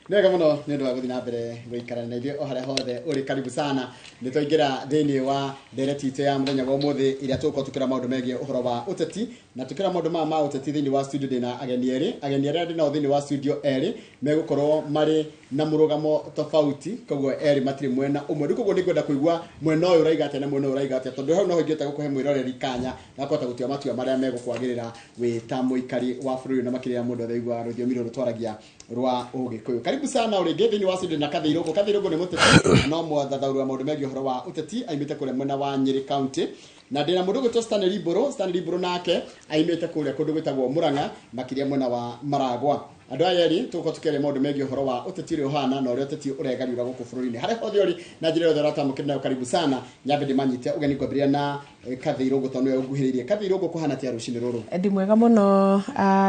Nĩ wega mũno nĩ ũndũ wa gũthiĩ na mbere gũikara na ithuĩ o harĩa hothe ũrĩ. Karibu sana. Nĩ twaingĩra thĩinĩ wa ndereti itũ ya mũthenya wa ũmũthĩ, ĩrĩa tũgũkorwo tũkĩra maũndũ megiĩ ũhoro wa ũteti, na tũkĩra maũndũ maya ma ũteti thĩinĩ wa studio ndĩna ageni erĩ. Ageni arĩa ndĩ nao thĩinĩ wa studio erĩ megũkorwo marĩ na mũrũgamo tofauti, koguo erĩ matirĩ mwena ũmwe. Rĩu koguo nĩ ngwenda kũigua mwena ũyũ ũraiga atĩa na mwena ũyũ ũraiga atĩa, tondũ hau noho ingĩhota gũkũhe mwĩroreri kanya gakũhota gũtua matua marĩa megũkwagĩrĩra wĩ ta mũikari wa bũrũri ũyũ, na makĩria mũndũ othe ũiguaga rũthiomi rũrũ twaragia rwa Ũgĩkũyũ. Karibu sana o rĩngĩ thĩinĩ wa studio na Kathĩirũngũ. Kathĩirũngũ nĩ mũteti na no mwathathaũri wa maũndũ megiĩ ũhoro wa ũteti, aimĩte kũrĩa mwena wa Nyĩrĩ County, na ndĩna mũndũ ũgwĩtwo Stanley Mbũrũ. Stanley Mbũrũ nake aimĩte kũrĩa kũndũ gwĩtagwo Mũrang'a, makĩria mwena wa Maragwa. Andũ aya erĩ tũgũkorwo tũkĩaria maũndũ megiĩ ũhoro wa ũteti ũrĩa ũhana na ũrĩa ũteti ũregariũra gũkũ bũrũri-inĩ. Harĩa hothe ũrĩ na njĩra yothe ũratamũkĩra nayo, karibu sana. Nyambe ndĩmanyite ũgeni kwambĩrĩria na Kathĩirũngũ tondũ nĩwe ũnguhĩrĩirie. Kathĩirũngũ, kũhana atĩa rũcinĩ rũrũ? Ndĩ mwega mũno,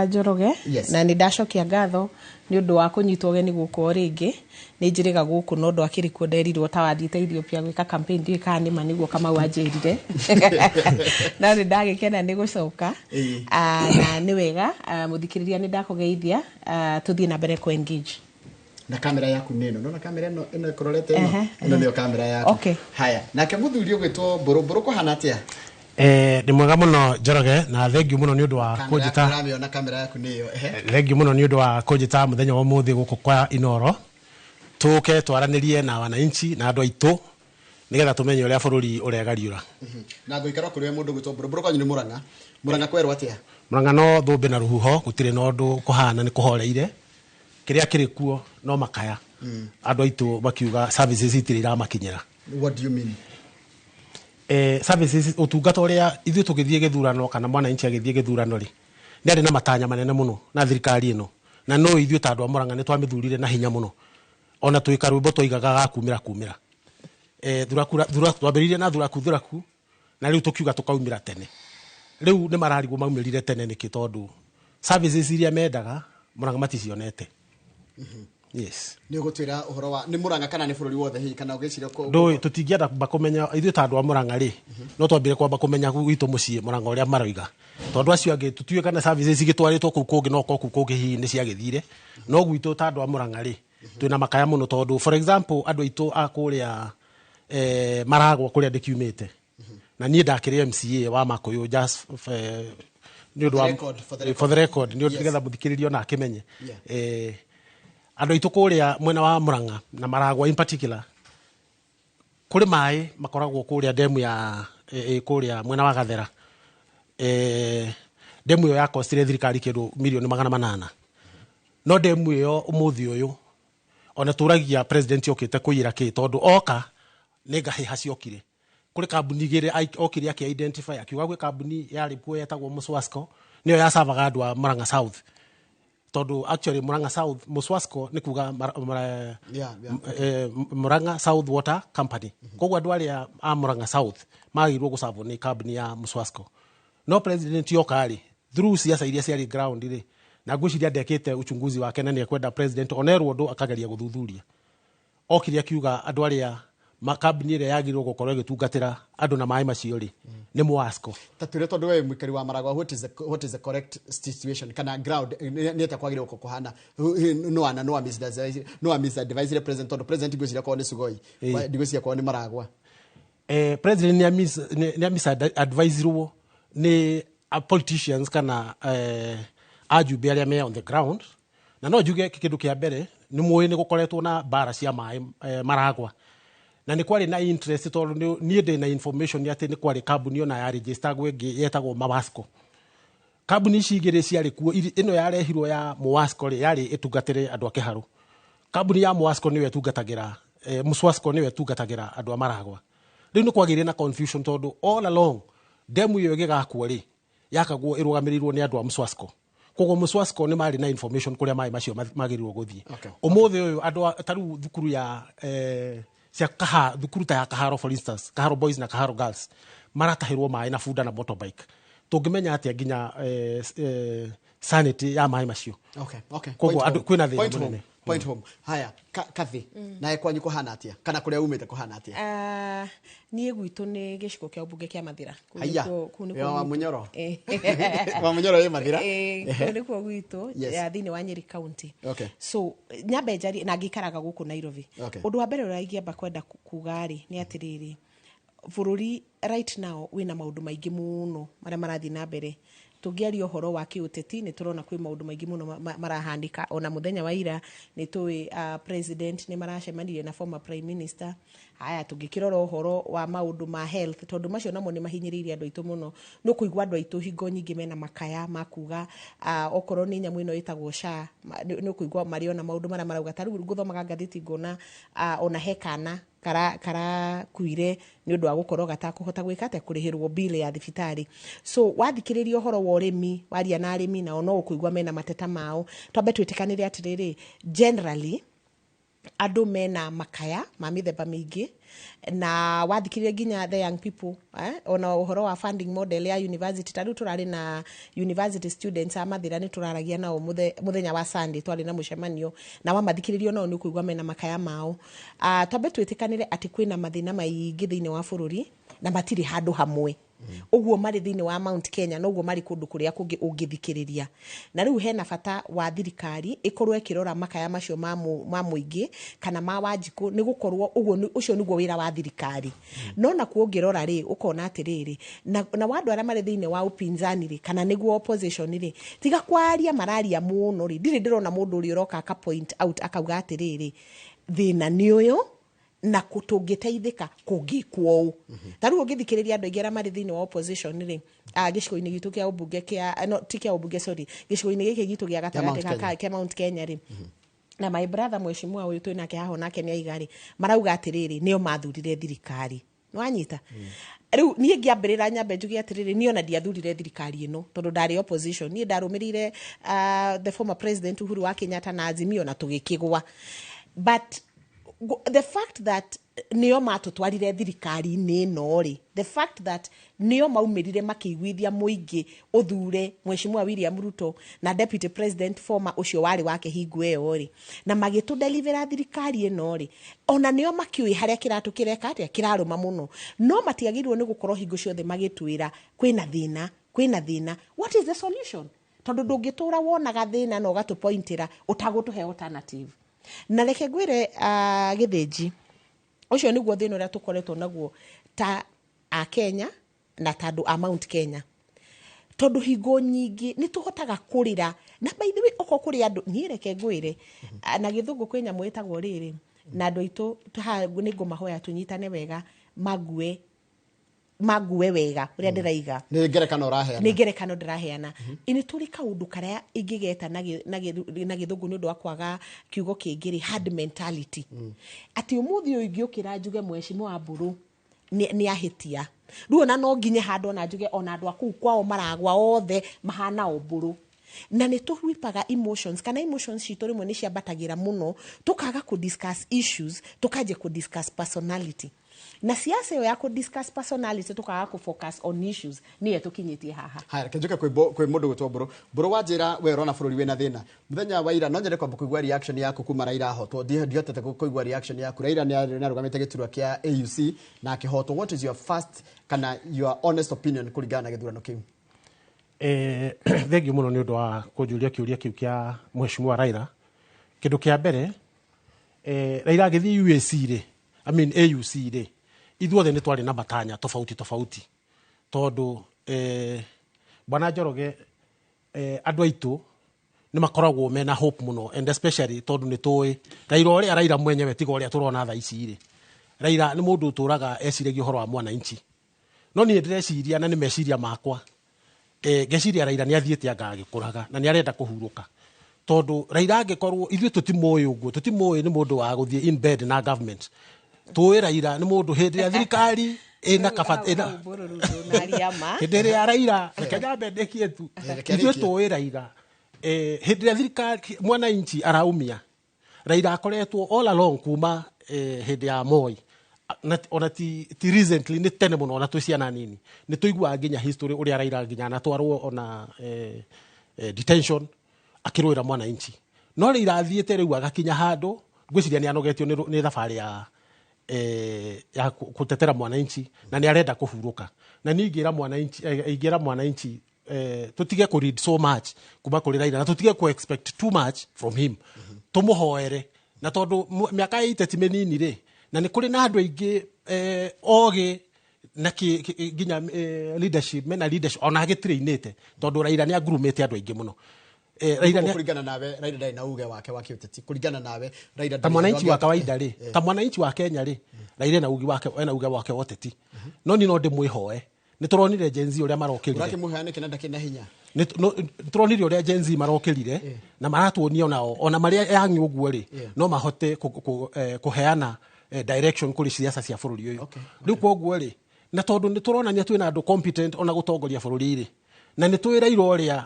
Njoroge. Yes. Na nĩ ndacokia ngatho nĩ ũndũ wa kũnyitwo ũgeni gũkũ o rĩngĩ. Nĩ njĩrĩga gũkũ no ndwakĩrĩ kuo, nderirwo ta wathiĩte Ethiopia gwĩka campaign, ndiũĩ kana nĩ ma nĩguo Kamau anjĩrire. No nĩ ndagĩkena nĩ gũcoka. Na nĩ wega, mũthikĩrĩria, nĩ ndakũgeithia, tũthiĩ na mbere kũ engage. Na kamera yaku nĩ ĩno, nona kamera ĩno ĩno ĩkũrorete ĩno. Ehe. Ĩno nĩyo kamera yaku. Okay. Haya, nake mũthuri ũgwĩtwo Mbũrũ. Mbũrũ, kũhana atĩa? Nĩ mwega mũno, Njoroge, na thengiũ mũno nĩ ũndũ wa Kamera yaku kũnjĩta. ũramĩona, kamera yaku nĩ ĩyo, ehe. Thengiũ mũno nĩ ũndũ wa kũnjĩta mũthenya wa ũmũthĩ gũkũ kwa Inoro, tũke twaranĩrie na wananchi na andũ aitũ nĩgetha tũmenye ũrĩa bũrũri ũregariũra. Na ngũikara kũrĩ we mũndũ ũgwĩtwo Mbũrũ. Mbũrũ, kwanyu nĩ Mũrang'a? Mũrang'a kwerwo atĩa? Mũrang'a no thũmbĩ na rũhuho, gũtirĩ na ũndũ kũhana, nĩ kũhoreire. Kĩrĩa kĩrĩ kuo no makaya, andũ aitũ makiuga services itirĩ iramakinyĩra. What do you mean? Services, ũtungata ũrĩa ithuĩ tũgĩthiĩ gĩthurano kana mwananchi agĩthiĩ gĩthurano rĩ, nĩ arĩ na matanya manene mũno na thirikari ĩno, na no ithuĩ ta andũ a Mũrang'a nĩ twamĩthurire na hinya mũno, ona twĩ karwĩmbo twaigaga ga kumĩra kumĩra, thuraku thura, twambĩrĩirie na thuraku thuraku, na rĩu tũkiuga tũkaumĩra tene. Rĩu nĩ mararigwo maumĩrire tene nĩkĩ, tondũ services iria mendaga Mũrang'a maticionete, yes. Nĩ ũgũtwĩra ũhoro wa nĩ Mũrang'a kana nĩ bũrũri wothe hihi, kana ũgĩciria Ndũĩ, tũtingĩenda kwamba kũmenya. Ithuĩ ta andũ a Mũrang'a rĩ, no twambire kwamba kũmenya gwitũ mũciĩ Mũrang'a ũrĩa maroiga, tondũ acio angĩ tũtiũĩ kana services igĩtwarĩtwo kũu kũngĩ, no korwo kũu kũngĩ hihi nĩ ciagĩthire, no gwitũ ta andũ a Mũrang'a rĩ, twĩna makaya mũno, tondũ for example andũ aitũ a kũrĩa Maragwa kũrĩa ndĩkiumĩte, na niĩ ndakĩrĩ MCA wa Makũyũ, just nĩ ũndũ wa Record, for the record. For the record, nĩ ũndũ nĩgetha mũthikĩrĩria ona akĩmenye. Andũ aitũ kũrĩa mwena wa Mũrang'a na Maragwa in particular, kũrĩ maĩ makoragwo kũrĩa ndemu ya kũrĩa mwena wa Gathera. Ndemu ĩyo yakostire thirikari kĩndũ mirioni 800, no ndemu ĩyo ũmũthĩ ũyũ ona tũragia president okĩte kũiyĩra kĩ, tondũ oka nĩ ngahĩha ciokire. Kũrĩ kambuni igĩrĩ okire akĩ identify, akiuga gwĩ kambuni yarĩ kuo yetagwo Muswasco, nĩyo yacavaga andũ a Murang'a South, tondũ actually Murang'a South, Muswasco nĩ kuga Murang'a South Water Company. Koguo andũ arĩa a Murang'a South magĩrĩirwo gũcavwo nĩ kambuni ya Muswasco, no president oka rĩ, through ciaca iria ciarĩ ground rĩ, na ngwĩciria ndekĩte uchunguzi wake, na nĩ ekwenda president onerwo ũndũ akageria gũthuthuria, okire akiuga andũ arĩa kambuni ĩrĩa yagĩrĩirwo gũkorwo ĩgĩtungatĩra andũ na maĩ macio rĩ, nĩ Mwasco. Ta twĩre, tondũ we mũikari wa Maragwa, what is the correct situation kana ground nĩ atĩa kwagĩrĩirwo kũhana? No ana no a misadvisire president, tondũ president ngwĩciria korwo nĩ Sugoi, ndigwĩciria korwo nĩ Maragwa. President nĩ misadvisirwo nĩ politicians kana ajumbe arĩa me on the ground. Na no njuge kĩndũ kĩa mbere, nĩ mũĩ nĩ gũkoretwo na mbara cia maĩ Maragwa, na nĩ kwarĩ na interest, tondũ niĩ ndĩ na information atĩ nĩ kwarĩ kambuni ona ya registergwo ĩngĩ yetagwo Mawasco. Kambuni ici igĩrĩ ciarĩ kuo. Ĩno yarehirwo ya Mwasco rĩ, yarĩ ĩtungatĩre andũ a Kĩharũ. Kambuni ya Mwasco nĩyo ĩtungatagĩra, Muswasco nĩyo ĩtungatagĩra andũ a Maragwa. Rĩu nĩ kwagĩire na confusion, tondũ all along ndemu ĩyo ĩgĩgakwo rĩ, yakagwo ĩrũgamĩrĩirwo nĩ andũ a Muswasco. Koguo Muswasco nĩ marĩ na information kũrĩa maĩ macio magĩrĩirwo gũthiĩ. Ũmũthĩ ũyũ andũ ta rĩu thukuru ya cia kaha, thukuru ta ya Kaharo, for instance, Kaharo Boys na Kaharo Girls, maratahĩrwo maĩ na bunda na motorbike. Tũngĩmenya atĩa nginya sanity ya maĩ macio? Koguo Point andũ home. Kwĩna thĩna Point home. mũnene. Point home. Haya, Kathi, nawe kwanyu kũhana atĩa, kana kũrĩa umĩte kũhana atĩa? Ah, niĩ gwitũ nĩ gĩcigo kĩa ũmbunge kĩa Mathĩra. Kũu Haiya, nĩkuo- kũu nĩkuo ya wa gwitũ. Munyoro. Eh. Wa Munyoro ĩ Mathĩra. Eh, kũu nĩkuo gwitũ, Yes. ya thĩinĩ wa Nyeri County. Okay. So nyambe njarie na ngĩikaraga gũkũ Nairobi. Okay. Ũndũ wa mbere ũrĩa ingĩamba kwenda kuga rĩ nĩ atĩrĩrĩ, bũrũri right now wĩna maũndũ maingĩ mũno marĩa marathiĩ na mbere. Tũngĩaria ũhoro wa kĩũteti nĩ tũrona kwĩ maũndũ maingĩ mũno marahanĩka. Ona mũthenya wa ira nĩ tũĩ president nĩ maracemanirie na former prime minister. Haya, tũngĩkĩrora ũhoro wa maũndũ ma health, tondũ macio namo nĩ mahinyĩrĩirie andũ aitũ mũno, nĩ ũkũigua andũ aitũ hingo nyingĩ mena makaya ma kuga okorwo nĩ nyamũ ĩno ĩtagwo SHA, nĩ ũkũigua marĩ ona maũndũ marĩa marauga. Ta rĩu ngũthomaga ngathĩti ngona ona he kana karakuire nĩ ũndũ wa gũkorwo gatakũhota gwĩka atĩa, kũrĩhĩrwo bill ya thibitarĩ. So wathikĩrĩria ũhoro wa ũrĩmi, waria na arĩmi nao no ũkũigua mena mateta mao. Twambe twĩtĩkanĩre atĩrĩrĩ, generally andũ mena makaya ma mĩthemba mĩingĩ, na wathikĩrĩria nginya the young people, ona ũhoro wa funding model ya university. Ta rĩu tũrarĩ na university students a Mathĩra, nĩ tũraragia nao mũthenya wa Sunday, twarĩ na mũcemanio na wamathikĩrĩrio nao nĩ ũkũigua mena makaya mao. Twambe twĩtĩkanĩre atĩ kwĩna mathĩna maingĩ thĩinĩ wa bũrũri na matirĩ handũ hamwe. Ũguo marĩ thĩinĩ wa Mount Kenya, noguo marĩ kũndũ kũrĩa kũngĩ ũngĩthikĩrĩria. Na rĩu hena bata wa thirikari ĩkorwo ĩkĩrora makaya macio ma mũingĩ kana ma Wanjikũ, nĩ gũkorwo ũguo ũcio nĩguo wĩra wa thirikari. No nakuo ũngĩrora rĩ, ũkona atĩrĩrĩ, na wa andũ arĩa marĩ thĩinĩ wa upinzani rĩ, kana nĩguo opposition rĩ, tiga kwaria mararia mũno rĩ, ndirĩ ndĩrona mũndũ ũrĩa ũroka aka point out akauga atĩrĩrĩ, thĩna nĩ ũyũ na tũngĩteithĩka kũngĩkwo ũũ. Ta rĩu ũngĩthikĩrĩria andũ aingĩ arĩa marĩ thĩinĩ wa opposition rĩ, gĩcigo-inĩ gitũ kĩa ũmbunge kĩa, no, ti kĩa ũmbunge, sorry, gĩcigo-inĩ gĩkĩ gitũ gĩa Kĩa Mount gatagatĩ Kenya. kĩa Mount Kenya rĩ, na my brother mheshimiwa ũyũ twĩ nake haha nake nĩ aiga rĩ, marauga atĩrĩrĩ, nĩo mathurire thirikari. Nĩwanyita? Rĩu niĩ ngĩambĩrĩra nyambe njuge atĩrĩrĩ, niĩ ona ndiathurire thirikari ĩno tondũ ndarĩ opposition. Niĩ ndarũmĩrĩire the former president Uhuru wa Kenyatta na Azimio na tũgĩkĩgwa. But the fact that nĩo matũtwarire thirikari-inĩ ĩno rĩ, the fact that nĩo maumĩrire makĩiguithia mũingĩ ũthure Mheshimiwa William Ruto na deputy president former ũcio warĩ wake hingo ĩyo rĩ, na magĩtũdelivera thirikari ĩno rĩ, ona nĩo makĩũĩ harĩa kĩratũ kĩreka atĩa, kĩrarũma mũno. No matiagĩrĩirwo nĩ gũkorwo hingo ciothe magĩtwĩra kwĩna thĩna, kwĩna thĩna. What is the solution? Tondũ ndũngĩtũra wonaga thĩna na ũgatũpointĩra ũtagũtũhe alternative. Na reke ngwĩre, Gĩthĩnji, ũcio nĩguo thĩna ũrĩa tũkoretwo naguo ta a Kenya na ta andũ a Mount Kenya, tondũ hingo nyingĩ nĩ tũhotaga kũrĩra. Na by the way, okorwo kũrĩ andũ, niĩ reke ngwĩre, na gĩthũngũ kwĩ nyamũ ĩtagwo rĩrĩ, na andũ aitũ haha nĩ ngũmahoya tũnyitane wega, mangue wega ũrĩa ndĩraiga. Nĩ ngerekano ũraheana. Nĩ ngerekano ndĩraheana. Nĩ tũrĩ kaũndũ karĩa ingĩgeta na gĩthũngũ nĩ ũndũ wa kwaga kiugo kĩngĩ rĩ, hard mentality. Atĩ ũmũthĩ ũyũ ingĩũkĩra njuge mheshimiwa Mbũrũ nĩ ahĩtia, rĩu ona no nginye handũ ona njuge ona andũ a kũu kwao maragwa othe mahana o Mbũrũ. Na nĩ tũhwipaga emotions, kana emotions citũ rĩmwe nĩ ciambatagĩra mũno, tũkaga kũ discuss issues, tũkanjia kũ discuss personality. Na siasa ĩyo ya kũ discuss personality, tũkaga kũ focus on issues, nĩyo tũkinyĩtie haha. Haya, reke njoke kwĩ mũndũ gwĩtwo Mbũrũ. Mbũrũ, wanjĩra we ũrona bũrũri wĩna thĩna. Mũthenya wa ira no nyende kwamba kũigua reaction yaku kuma Raila ahotwo. Ndihotete kũigua reaction yaku. Raila nĩ arũgamĩte gĩturwa kĩa AUC na akĩhotwo. What is your first kana your honest opinion kũringana na gĩthurano kĩu? Thengiũ mũno nĩ ũndũ wa kũnjũria kĩũria kĩu kĩa mheshimiwa Raila. Kĩndũ kĩa mbere, Raila agĩthiĩ UAC rĩ, I mean AUC rĩ, ithuothe nĩ twarĩ na matanya tofauti tofauti, tondũ bwana Njoroge, andũ aitũ nĩ makoragwo mena hope mũno, and especially tondũ nĩ tũĩ Raila ũrĩa Raila mwenyewe tiga ũrĩa tũrona thaa ici rĩ, Raila nĩ mũndũ ũtũraga eciragia ũhoro wa mwananchi. No niĩ ndĩreciria, na nĩ meciria makwa, ngeciria Raila nĩ athiĩte anga agĩkũraga na nĩ arenda kũhurũka, tondũ Raila angĩkorwo ithuĩ tũtimũĩ ũguo, tũtimũĩ nĩ mũndũ wa gũthiĩ in bed na government. Tũĩ Raila nĩ mũndũ hĩndĩ ĩrĩa thirikari ĩna kaba, ĩna Hau Mbũrũ rĩu ndũnaria ma. Hĩndĩ ĩrĩa Raila, reke nyambe ndĩkie tu. Reke Ithuĩ arĩkie. tũĩ Raila, hĩndĩ ĩrĩa thirikari mwananchi araumia, Raila akoretwo all along kuma hĩndĩ ya Moi. Na, ona ti recently, nĩ tene mũno, ona twĩ ciana nini nĩ tũiguaga nginya history ũrĩa Raila nginya anatwarwo ona detention akĩrũĩra mwananchi. No Raila athiĩte rĩu agakinya handũ, ngwĩciria nĩ anogetio nĩ thabarĩ ya ya kũtetera mwananchi, na nĩ arenda kũhurũka. Na niĩ ingĩra mwananchi, ingĩra mwananchi, tũtige kũ read so much kuma kũrĩ Raila, na tũtige kũ expect too much from him. Tũmũhoere, na tondũ mĩaka ya iteti mĩnini rĩ, na nĩ kũrĩ na andũ aingĩ ogĩ na nginya leadership, mena leadership ona agĩtrainĩte, tondũ Raila nĩ angurumĩte andũ aingĩ mũno. Raila nĩ Kũringana nawe, Raila ndarĩ na uge wake wa kĩũteti? Kũringana nawe, Raila ta ndarĩ mwananchi andũ wa angĩ- kawaida rĩ, ta mwananchi wa Kenya rĩ, Raila ena ugi wake, ena uge wake wa ũteti, no niĩ no ndĩmwĩhoe. Nĩ tũronire Gen Z ũrĩa marokĩrire. Ũrakĩmũhoya nĩkĩ na ndakĩrĩ na hinya? Nĩ tũronire ũrĩa Gen Z marokĩrire na maratuonia onao ona marĩa yangi ũguo rĩ, no mahote kũheana direction kũrĩ ciaca cia bũrũri ũyũ. Rĩu koguo rĩ, na tondũ nĩ tũronania twĩna andũ competent ona gũtongoria bũrũri rĩ, na nĩ tũĩ Raila ũrĩa,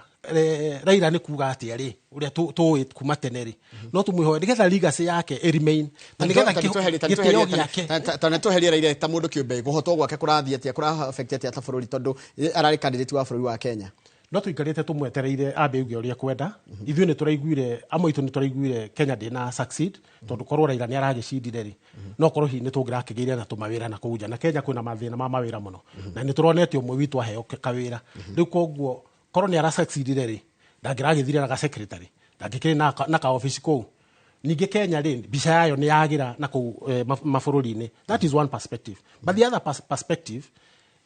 Raila nĩ kuga atĩa rĩ, ũrĩa tũĩ kuma tene rĩ, no tũmwĩhoe nĩgetha legacy yake ĩ remain, na nĩgetha gĩtĩo gĩake. Ta nĩ tweherie Raila ta mũndũ kĩũmbe, kũhotwo gwake kũrathiĩ atĩa, kũra affect atĩa ta bũrũri, tondũ ararĩ candidate wa bũrũri wa Kenya? No tũikarĩte tũmwetereire ambe auge ũrĩa kwenda. Ithuĩ nĩ tũraiguire, amwe aitũ nĩ tũraiguire Kenya ndĩna succeed, tondũ korwo Raila nĩ aragĩcindire rĩ, no korwo hihi nĩ tũngĩrakĩgĩire na tũmawĩra na kũu nja, na Kenya kwĩna mathĩna ma mawĩra mũno, na nĩ tũronete ũmwe witũ aheo kawĩra. Rĩu koguo korwo nĩ arasucceedire rĩ, ndangĩragĩthire na ga secretary, ndangĩkĩrĩ na ka office kũu. Ningĩ Kenya rĩ, mbica yayo nĩ yagĩra na kũu mabũrũri-inĩ. That is one perspective, but the other perspective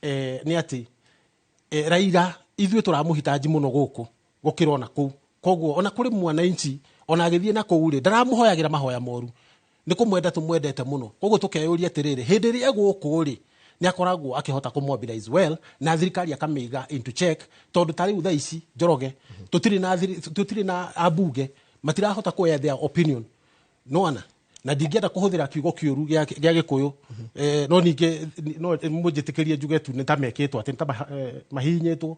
nĩ atĩ Raila ithuĩ tũramũhitaji mũno gũkũ gũkĩra ona kũu. Koguo ona kũrĩ mwananchi, ona agĩthiĩ na kũu rĩ, ndaramũhoyagĩra mahoya moru, nĩ kũmwenda tũmwendete mũno. Koguo tũkeyũria atĩrĩrĩ, hĩndĩ ĩrĩa egũkũ rĩ, nĩ akoragwo akĩhota kũmobilize well na thirikari akamĩiga into check? Tondũ ta rĩu thaa ici, Njoroge, tũtirĩ na ambunge, matirahota kuoya their opinion nona, na ndingĩenda kũhũthĩra kiugo kĩũru gĩa gĩkũyũ, no ningĩ no mũnjĩtĩkĩrie njuge tu nĩ ta mekĩtwo atĩ nĩ ta mahihinyĩtwo.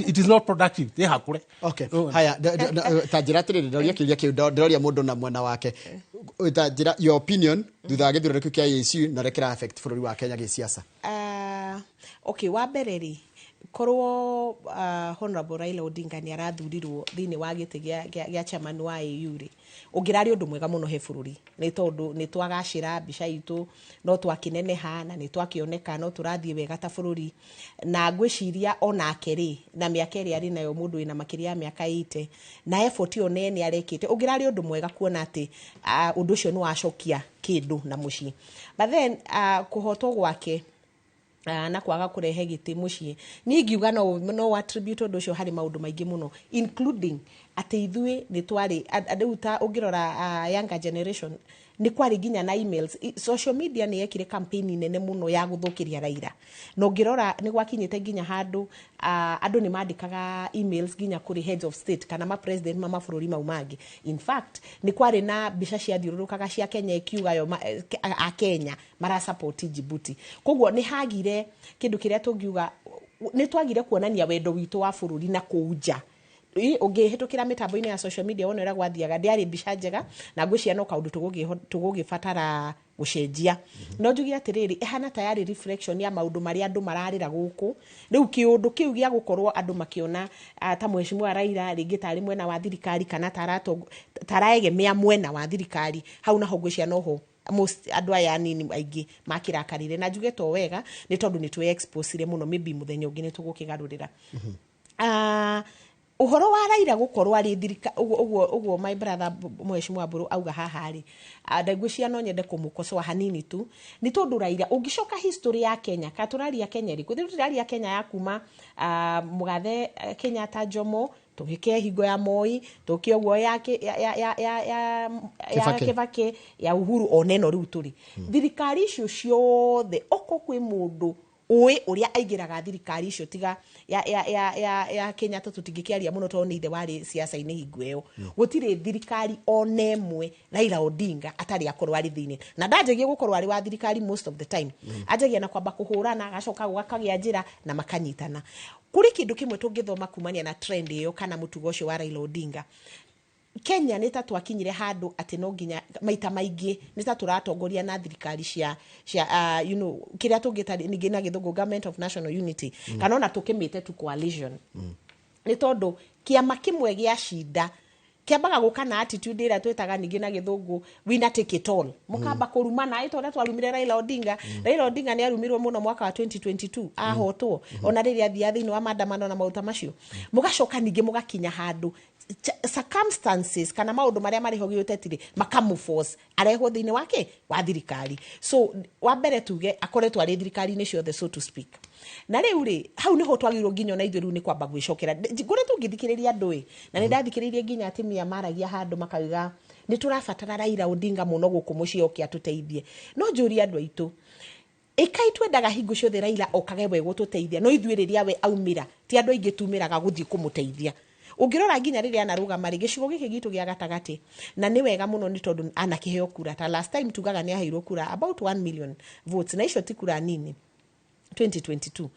It is not productive ĩ hakũre. Okay. Haya, ta njĩra atĩrĩrĩ, ndoria kĩũria kĩu, ndĩroria mũndũ na mwena wake. Ta njĩra your opinion thutha wa gĩthurano kĩu kĩa AU na ũrĩa kĩra affect bũrũri wa Kenya gĩsiasa. Okay, wa mbere rĩ, korwo Honorable Raila Odinga nĩ arathurirwo thĩinĩ wa gĩtĩ gĩa chairman wa AU rĩ, ũngĩrarĩ ũndũ mwega mũno he bũrũri, nĩ tondũ nĩ twagacĩra, mbica itũ no twakĩneneha na nĩ twakĩoneka no tũrathiĩ wega ta bũrũri. Na ngwĩciria onake rĩ, na mĩaka ĩrĩa arĩ nayo, mũndũ wĩna makĩria ya mĩaka 80 na effort ĩyo nene arekĩte, ũngĩrarĩ ũndũ mwega kuona atĩ ũndũ ũcio nĩ wacokia kĩndũ na mũciĩ. But then kũhotwo gwake na kwaga kũrehe gĩtĩ mũciĩ, niĩ ingiuga no attribute ũndũ ũcio harĩ maũndũ maingĩ mũno, including atĩ ithuĩ nĩ twarĩ rĩu ta ũngĩrora younger generation, nĩ kwarĩ nginya na emails. Social media nĩ yekire campaign nene mũno ya gũthũkĩria Raila, na ũngĩrora nĩ gwakinyĩte nginya handũ andũ nĩ mandĩkaga emails nginya kũrĩ heads of state kana ma president ma mabũrũri mau mangĩ. In fact, nĩ kwarĩ na mbica ciathiũrũrũkaga cia Kenya ikiuga yo a Kenya marasupport Djibouti. Koguo nĩ hagire kĩndũ kĩrĩa tũngiuga nĩ twagire kuonania wendo witũ wa bũrũri na kũu nja. Ũngĩhĩtũkĩra mĩtambo-inĩ ya social media wone ũrĩa gwathiaga, ndĩarĩ mbica njega, na ngwĩciria no kaũndũ tũgũgĩbatara gũcenjia. No njuge atĩrĩrĩ, ĩhana ta yarĩ reflection ya maũndũ marĩa andũ mararĩra gũkũ rĩu. Kĩũndũ kĩu gĩa gũkorwo andũ makĩona ta mheshimiwa Raila rĩngĩ tarĩ mwena wa thirikari kana taraegemea mwena wa thirikari, hau naho ngwĩciria noho most andũ aya anini aingĩ makĩrakarire. Na njuge to wega, nĩ tondũ nĩ twĩ exposire mũno, maybe mũthenya ũngĩ nĩ tũgũkĩgarũrĩra. Ũhoro wa Raila gũkorwo arĩ thirika ũguo my brother mheshimiwa Mbũrũ auga haha rĩ, ndangwĩciria no nyende kũmũkosoa hanini tu, nĩ tondũ Raila, ũngĩcoka history ya Kenya, ka tũraria Kenya ĩrĩkũ? Rĩu tũraria Kenya ya kuma mũgathe Kenyatta, Jomo, tũgĩke hingo ya Moi, tũke ũguo ya ya Kibaki. Kibaki, ya Uhuru, ona ĩno rĩu tũrĩ. Thirikari icio ciothe, oko kwĩ mũndũ ũĩ ũrĩa aingĩraga thirikari icio tiga ya Kenyatta, tũtingĩkĩaria mũno tondũ nĩ ithe warĩ siasa-inĩ hingo ĩyo. Gũtirĩ thirikari ona ĩmwe Raila Odinga atarĩ akorwo arĩ thĩinĩ, na ndanjagia gũkorwo arĩ wa thirikari most of the time. Anjagia na kwamba kũhũrana, agacoka gũgakagĩa njĩra na makanyitana. Kũrĩ kĩndũ kĩmwe tũngĩthoma kumania na trend ĩyo kana mũtugo ũcio wa Raila Odinga. Kenya nĩ ta twakinyire handũ atĩ no nginya maita maingĩ nĩ ta tũratongoria na thirikari cia kĩrĩa tũngĩta ningĩ na gĩthũngũ government of national unity, kana ona tũkĩmĩte tu coalition, nĩ tondũ kĩama kĩmwe gĩa cinda Kĩambaga gũka na attitude ĩrĩa twĩtaga ningĩ na gĩthũngũ winner take it all. Mũkamba kũrumana ĩ ta ũrĩa twarumire Raila Odinga. Raila Odinga nĩ arumirwo mũno mwaka wa 2022 ahotwo, ona rĩrĩa athiaga thĩinĩ wa maandamano na maũndũ ta macio. Mũgacoka ningĩ mũgakinya handũ circumstances kana maũndũ marĩa marĩ ho gĩũteti rĩ makamũforce arehwo thĩinĩ wake wa thirikari. So wa mbere tuge akoretwo arĩ thirikari-inĩ ciothe, so to speak. Na rĩu rĩ, hau nĩho twagĩrĩirwo nginya ona ithuĩ rĩu nĩ kwamba gwĩcokera. Ngoretwo ngĩthikĩrĩria andũ ĩ, na nĩ ndathikĩrĩirie nginya atumia maragia handũ makauga nĩ tũrabatara Raila Odinga mũno gũkũ mũciĩ oke atũteithie. No njũrie andũ aitũ, ĩkai twendaga hingo ciothe Raila okage we gũtũteithia, no ithuĩ rĩrĩa we aumĩra ti andũ aingĩ tumĩraga gũthiĩ kũmũteithia. Ũngĩrora nginya rĩrĩa anarũgama rĩ, gĩcigo gĩkĩ gitũ gĩa gatagatĩ, na nĩ wega mũno nĩ tondũ anakĩheo kura. Ta last time tugaga nĩ aheirwo kura about 1 million votes, na icio ti kura nini 2022.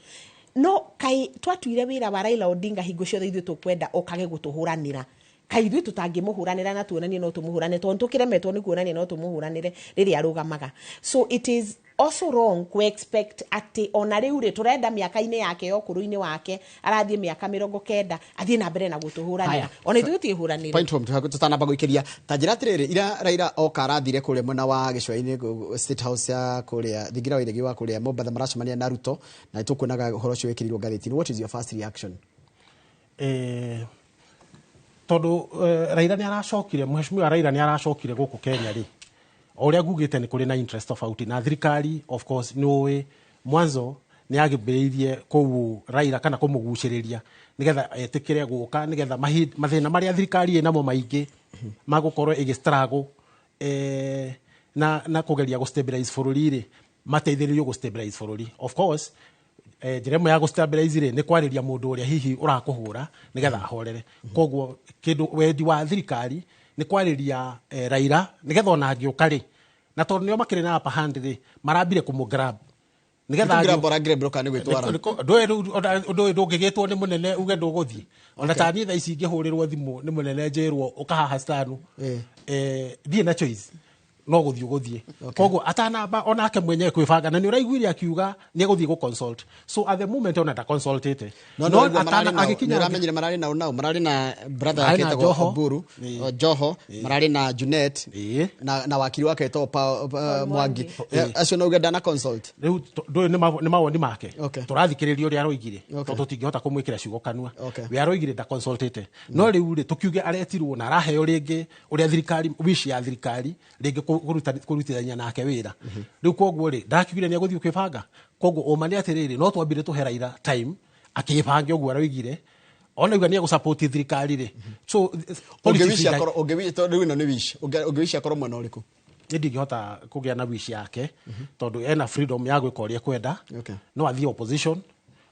No kai twatuire wĩra wa Raila Odinga hingo ciothe ithuĩ tũkwenda okage gũtũhũranĩra, kaĩ ithuĩ tũtangĩmũhũranĩra na tuonanie no tũmũhũrane, tondũ tũkĩremetwo nĩ kuonania no tũmũhũranĩre rĩrĩa arũgamaga. So it is also wrong ku expect atĩ ona rĩu rĩ tũrenda mĩaka-inĩ yake ya ũkũrũ-inĩ wake arathiĩ mĩaka 90 athiĩ na mbere na gũtũhũranĩra. Haya. Ona ithuĩ tũtiĩhũranĩre. Point home, tutanamba gũikĩria ta njĩra atĩrĩrĩ, ira Raila oka arathire kũrĩa mwena wa gĩcũa-inĩ, State House ya kũrĩa thingira wa iregi wa kũrĩa Mombatha, maracemania na Ruto, na nĩtũkuonaga ũhoro ũcio wĩkĩrĩirwo ngathĩti-inĩ. What is your first reaction? Tondũ Raila nĩ aracokire, mheshimiwa Raila nĩ aracokire gũkũ Kenya rĩ, o ũrĩa ngugĩte nĩ kũrĩ na interest tofauti na thirikari. Of course nĩ ũĩ mwanzo nĩ yagĩmbĩrĩirie kũu Raila kana kũmũgucĩrĩria nĩgetha etĩkĩre gũka, nĩgetha mathĩna marĩa thirikari ĩnamo maingĩ magũkorwo ĩgĩ struggle na kũgeria gũ stabilize bũrũri rĩ, mateithĩrĩrio gũ stabilize bũrũri. Of course njĩra ĩmwe ya gũ stabilize rĩ nĩ kwarĩria mũndũ ũrĩa hihi ũrakũhũra nĩgetha ahorere. Koguo kĩndũ wendi wa thirikari nĩ kwarĩria Raila nĩgetha ona angĩũka rĩ, na tondũ nĩo makĩrĩ na upper hand rĩ, marambire kũmũ grab nĩgetha Nĩ kũgrab kana nĩ gwĩtwara? Ndũĩ rĩu ona ũndũ ũyũ ndũngĩgĩtwo nĩ mũnene uge ndũgũthiĩ. Ona ta niĩ thaa ici ingĩhũrĩrwo thimũ nĩ mũnene njĩrwo ũkahaha stanu, ndirĩ na choice no gũthiĩ ũgũthiĩ. Koguo atanamba onake mwenyewe kwĩbanga, na nĩ ũraiguire akiuga nĩ egũthiĩ gũ consult, so at the moment ona ndaconsultĩte. No no agĩkinya nĩũramenyire mararĩ nao mararĩ na brother Mararĩ yake na etagwo Joho. Oburu. O, Joho mararĩ na Junet na wakiri wake etagwo Mwangi. Acio no uge ndana consult. Rĩu ndũyũ nĩ mawoni make. Tũrathikĩrĩria ũrĩa aroigire, tondũ tũtingĩhota kũmwĩkĩra ciugo kanua. We aroigire ndaconsultĩte, no rĩu rĩ tũkiuge aretirwo na araheo rĩngĩ ũrĩa thirikari wish ya thirikari rĩngĩ kũrutithania nake wĩra rĩu. Koguo rĩ ndakiugire nĩ egũthiĩ kwĩbanga. Koguo ũma nĩ atĩrĩrĩ, no twambire tũhe Raila time akĩbange ũguo aroigire, ona uga nĩ egũsupport thirikari rĩ, so politics Ũngĩwish akorwo ũngĩwish, tondũ rĩu ĩno nĩ wish, ũngĩwish akorwo mwena ũrĩkũ? Niĩ ndingĩhota kũgĩa na wish yake tondũ ena freedom ya gwĩka ũrĩa ekwenda. No athiĩ opposition,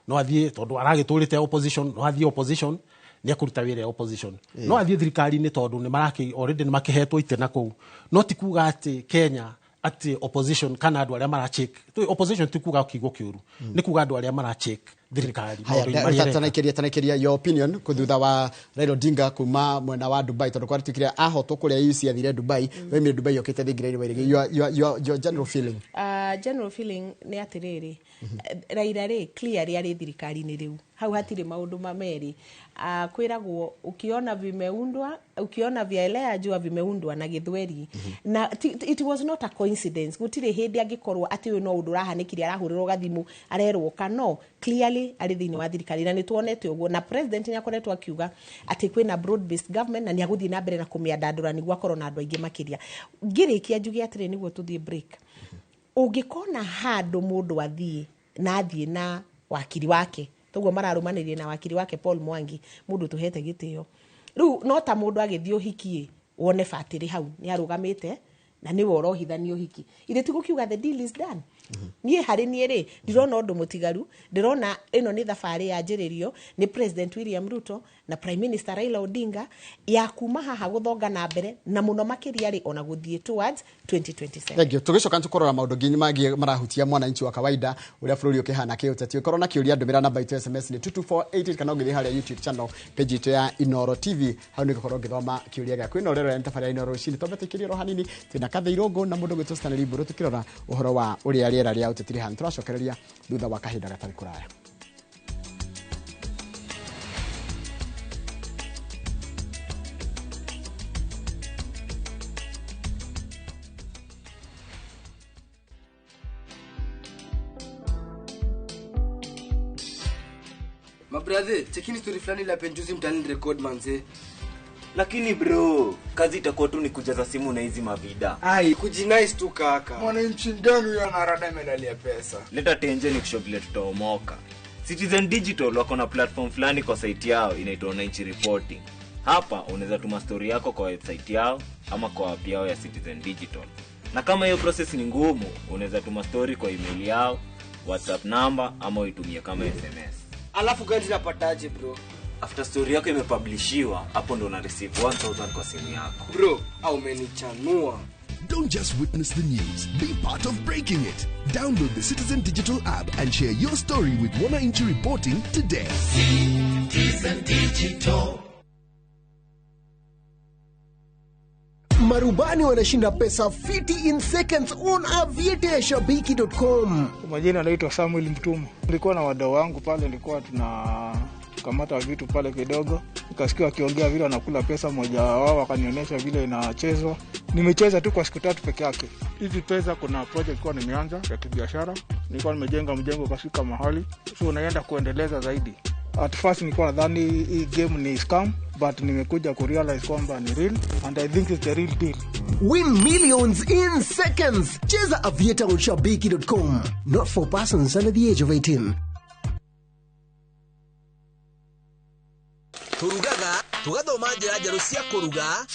no athiĩ, tondũ aragĩtũrĩte opposition, no athiĩ opposition nĩ ekũruta wĩra e opposition, no athiĩ thirikari-inĩ tondũ nĩ maraki already nĩ makĩhetwo itĩ na kũu. No ti kuga atĩ Kenya atĩ opposition kana andũ arĩa maracheck opposition, ti kuga kiugo kĩũru, nĩ kuga andũ arĩa maracheck thirikari Haya, maũndũ-inĩ marĩa ĩreka. Tanaikĩria your opinion thutha wa Raila Odinga kuma mwena wa Dubai, tondũ kwarĩtuĩkire ahotwo kũrĩa AUC athire Dubai, waimire Dubai okĩte thingira-inĩ wa iregi. Your general feeling? General feeling nĩ atĩrĩrĩ, Raila rĩ clearly arĩ thirikari-inĩ rĩu, hau hatirĩ maũndũ mamerĩ. Kwĩragwo ukiona vimeundwa, ukiona vyaelea jua vimeundwa na gĩthweri. Na it was not a coincidence, gũtirĩ hĩndĩ angĩkorwo atĩ ũyũ no ũndũ ũrahanĩkire arahũrĩrwo gathimũ arerwo ka no clearly arĩ thĩinĩ wa thirikari, na nĩ tuonete ũguo, na president nĩ akoretwo akiuga atĩ kwĩna broad based government na nĩ agũthiĩ na mbere na kũmĩandandũra nĩguo akorwo na andũ aingĩ makĩria. Ngĩrĩkia njuge atĩrĩ, nĩguo tũthiĩ break, ũngĩkona handũ mũndũ athiĩ na athiĩ na wakiri wake toguo mararũmanĩrĩrie na wakiri wake Paul Mwangi, mũndũ tũhete gĩtĩo, rĩu no ta mũndũ agĩthiĩ ũhiki wone batĩrĩ hau nĩ arũgamĩte na nĩwe ũrohithania ũhiki, ithe ti gũkiuga the deal is done. Niĩ harĩ niĩ rĩ ndirona ũndũ mũtigaru, ndĩrona ĩno nĩ thabarĩ yanjĩrĩrio nĩ President William Ruto na Prime Minister Raila Odinga ya kuma haha gũthonga na mbere, na mũno makĩria rĩ ona gũthiĩ towards 2027. Thank you. Tũgĩcoka nĩtũkũrora maũndũ nginya mangĩ marahutia mwananchi wa kawaida, ũrĩa bũrũri ũkĩhana kĩũteti. Ũkorwo na kĩũria, ndũmĩra namba itũ SMS nĩ 22488, kana ũngĩthiĩ harĩa YouTube channel page itũ ya Inoro TV, hau nĩ ũgũkorwo ũgĩthoma kĩũria gĩaku. Ĩno rĩro ya tabarĩra ya Inoro rũcinĩ, twambe tũikĩrie oro hanini, twĩna Kathĩ Irũngũ na mũndũ ũgwĩtwo Stanley Mbũrũ, tũkĩrora ũhoro wa ũrĩa rĩera rĩa ũteti rĩhana. Tũracokereria thutha wa kahinda gatarĩ kũraya. Mabrathe, chekini story fulani la penjuzi mtaani record manze. Lakini bro, kazi itakuwa tu ni kujaza simu na hizi mavida. Ai, kujinice tu kaka. Mwananchi gani huyo anarada medali ya pesa? Leta tenje ni kushow vile tutaomoka. Citizen Digital wako na platform fulani kwa site yao inaitwa Wananchi Reporting. Hapa unaweza tuma story yako kwa website yao ama kwa app yao ya Citizen Digital. Na kama hiyo process ni ngumu, unaweza tuma story kwa email yao, WhatsApp number ama uitumie kama SMS. Alafu gani napataje bro? After story yako imepublishiwa, hapo ndo una receive 1000 kwa simu yako. Bro, au umenichanua. Don't just witness the news, be part of breaking it. Download the Citizen Digital app and share your story with Wananchi Reporting today. Citizen Digital. Marubani wanashinda pesa fiti in seconds on aviateashabiki.com. Kwa majina anaitwa Samuel Mtuma. Nilikuwa na wadau wangu pale, nilikuwa tunakamata vitu pale kidogo, nikasikia wakiongea vile wanakula pesa. Mmoja wao akanionyesha vile inachezwa. Nimecheza tu kwa siku 3 peke yake. Hizi pesa, kuna project nilikuwa nimeanza ya kibiashara, nilikuwa nimejenga mjengo kafika mahali, so naenda kuendeleza zaidi. At first nilikuwa nadhani hii game ni scam, but nimekuja kurealize kwamba ni real and I think it's the real deal. Win millions in seconds. Cheza Aviator on shabiki.com. Not for persons under the age of 18. Turugaga, tugathoma njĩra njerũ cia kũruga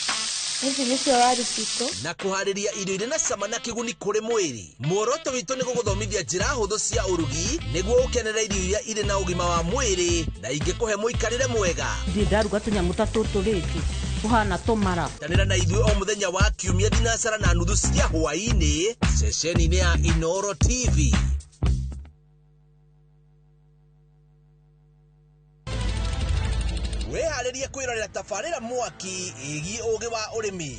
Ici nĩcio waru citũ na kũharĩria irio irĩ na cama na kĩguni kũrĩ mwĩrĩ. Muoroto witũ nĩ gũgũthomithia njĩra hũthũ cia ũrugi nĩguo ũkenere irio iria irĩ na ũgima wa mwĩrĩ na ingĩkũhe mũikarĩre mwega. Ndirĩ ndaruga tũnyamũ ta tũtũ rĩngĩ tũhana tũmara. Tanĩra na ithuĩ o mũthenya wa kiumia thinacara na nuthu cia hwaĩ-inĩ ceceni-inĩ ya Inoro TV. Wĩharĩrie kwĩrorera tabarĩra mwaki ĩgiĩ ũgĩ wa ũrĩmi.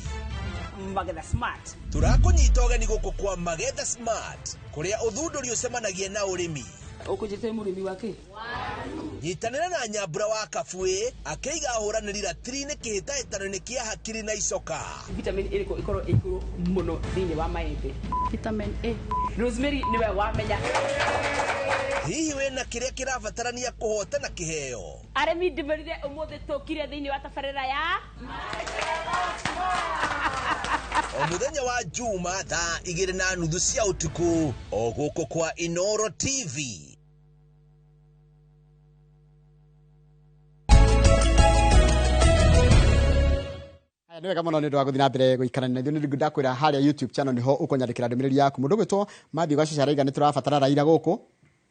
Magetha Smart. Tũrakũnyita ũgeni gũkũ kwa Magetha Smart kũrĩa ũthundũri ũcemanagia na ũrĩmi. Ũkũnjĩte mũrĩmi wa kĩ? Nyitanĩra na Nyambura wa Kabuĩ akĩiga ahũranĩri ratiri-inĩ kĩhĩtahĩtano-inĩ kĩa hakiri na icoka. Vitamin ĩrĩkũ ĩkorwo ĩ igũrũ mũno thĩinĩ wa maembe? Vitamin A. Rosemary nĩwe wamenya. Hihi wĩna kĩrĩa kĩrabatarania kũhotana kĩheo? Arĩmi ndĩmerire ũmũthĩ tũkire thĩinĩ wa tabarĩra ya O mũthenya wa Juma thaa 2:30 cia ũtukũ o gũkũ kwa Inoro TV. Nĩ wega mũno nĩ ũndũ wa gũthiĩ na mbere gũikarania na ithuĩ. Nĩ ndakwĩra harĩa YouTube channel nĩho ũkũnyandĩkĩra ndũmĩrĩri yaku. Mũndũ ũgwĩtwo Matthew Gacuca arauga nĩ tũrabatara Raila gũkũ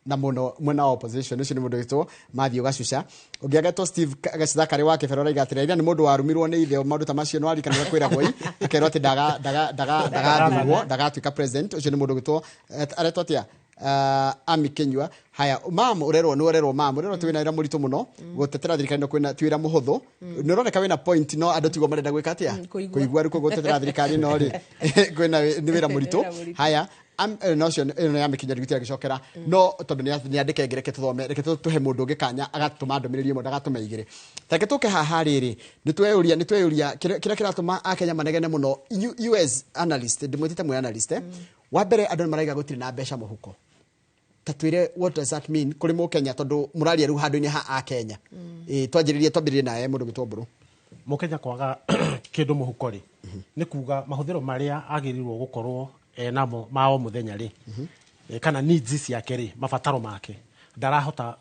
na mũno mwena wa opposition. Ũcio nĩ mũndũ wĩtwo Matthew Gacuca. Ũngĩ agetwo Steve Gacithakarĩ wa Kĩbero arauga atĩ Raila nĩ mũndũ warumirwo nĩ ithe, maũndũ ta macio nĩ warikanĩra kwĩragwo ĩ akerwo atĩ ndagathurwo, ndagatuĩka president. Ũcio nĩ mũndũ ũgwĩtwo aretwo atĩa Ami Kinyua. Haya mam, urerwo nĩ urerwo mam, urerwo ti wĩna wĩra mũritũ mũno gũtetera thirikari no kwĩna ti wĩra mũhũthũ. Nĩ ũroneka wĩna point no andũ tiguo marenda gwĩka atĩa kũigua rĩu gũtetera thirikari no rĩ kwĩna nĩ wĩra mũritũ. Haya no cio ĩno ya Mikinya ndigũtira gĩcokera no tondũ nĩ andĩke ngĩ, reke tũthome, reke tũhe mũndũ ũngĩ kanya agatũma ndũmĩrĩri ĩmwe ndagatũme igĩrĩ. Reke tũke haha rĩrĩ nĩ tweyũria kĩrĩa kĩratũma Akenya manegene mũno. US analyst ndĩmwĩtĩte mwĩ analyst wa mbere andũ nĩ maraiga gũtirĩ na mbeca mũhuko. Ta twĩre what does that mean kũrĩ mũkenya tondũ mũraria rĩu handũ-inĩ ha Akenya. Twanjĩrĩrie twambĩrĩrie nawe mũndũ gwĩtwo Mbũrũ. Mũkenya kwaga kĩndũ mũhuko rĩ nĩ kuga mahũthĩro marĩa agĩrĩirwo gũkorwo namo ma o mũthenya rĩ kana needs ciake rĩ mabataro make ndarahota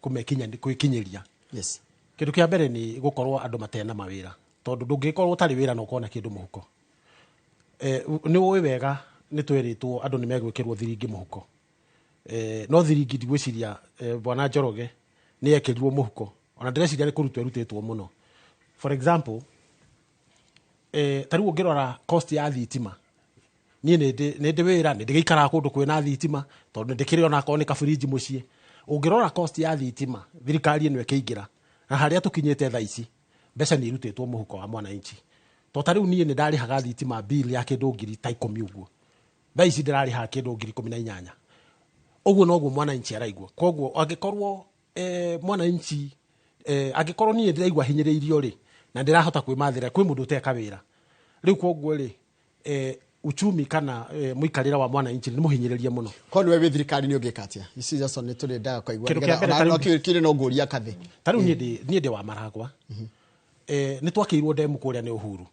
kũmekinyĩria. Yes. Kĩndũ kĩa mbere nĩ gũkorwo andũ matena mawĩra tondũ ndũngĩkorwo ũtarĩ wĩra na ũkorwo na kĩndũ mũhuko. Nĩ ũĩ wega nĩ twĩrĩtwo andũ nĩ megwĩkĩrwo thiringi mũhuko. No thiringi ndigwĩciria bwana Njoroge nĩ ekĩrirwo mũhuko ona ndĩreciria nĩ kũrutwo ĩrutĩtwo mũno. For example ta rĩu ũngĩrora cost ya thitima, niĩ nĩ ndĩ wĩra nĩ ndĩgĩikaraga kũndũ kwĩna thitima tondũ nĩ ndĩkĩrĩ ona akorwo nĩ kaburinji mũciĩ. Ũngĩrora cost ya thitima thirikari ĩno ĩkĩingĩra na harĩa tũkinyĩte thaa ici mbeca nĩ irutĩtwo mũhuko wa mwananchi. To ta rĩu niĩ nĩ ndarĩhaga thitima bill ya kĩndũ ngiri ta 10 ũguo, thaa ici ndĩrarĩha kĩndũ ngiri 18. Ũguo noguo mwananchi araigua. Koguo angĩkorwo mwananchi angĩkorwo niĩ ndĩraigua hinyĩrĩirio rĩ na ndĩrahota kwĩmathĩra kwĩ mũndũ ũteka wĩra rĩu, koguo rĩ Uchumi kana mũikarĩre wa mwananchi nĩ mũhinyĩrĩrie mũno. Korwo nĩwe wĩ thirikari nĩ ũngĩka atĩa? Ici Jackson nĩ tũrĩendaga kũigua. Kĩndũ kĩa Nĩgetha mbere ona ta rĩu- no kĩrĩ no ngũria kathĩ. Ta rĩu niĩ ndĩ wa Maragwa. Nĩ twakĩirwo ndemu kũrĩa nĩ Uhuru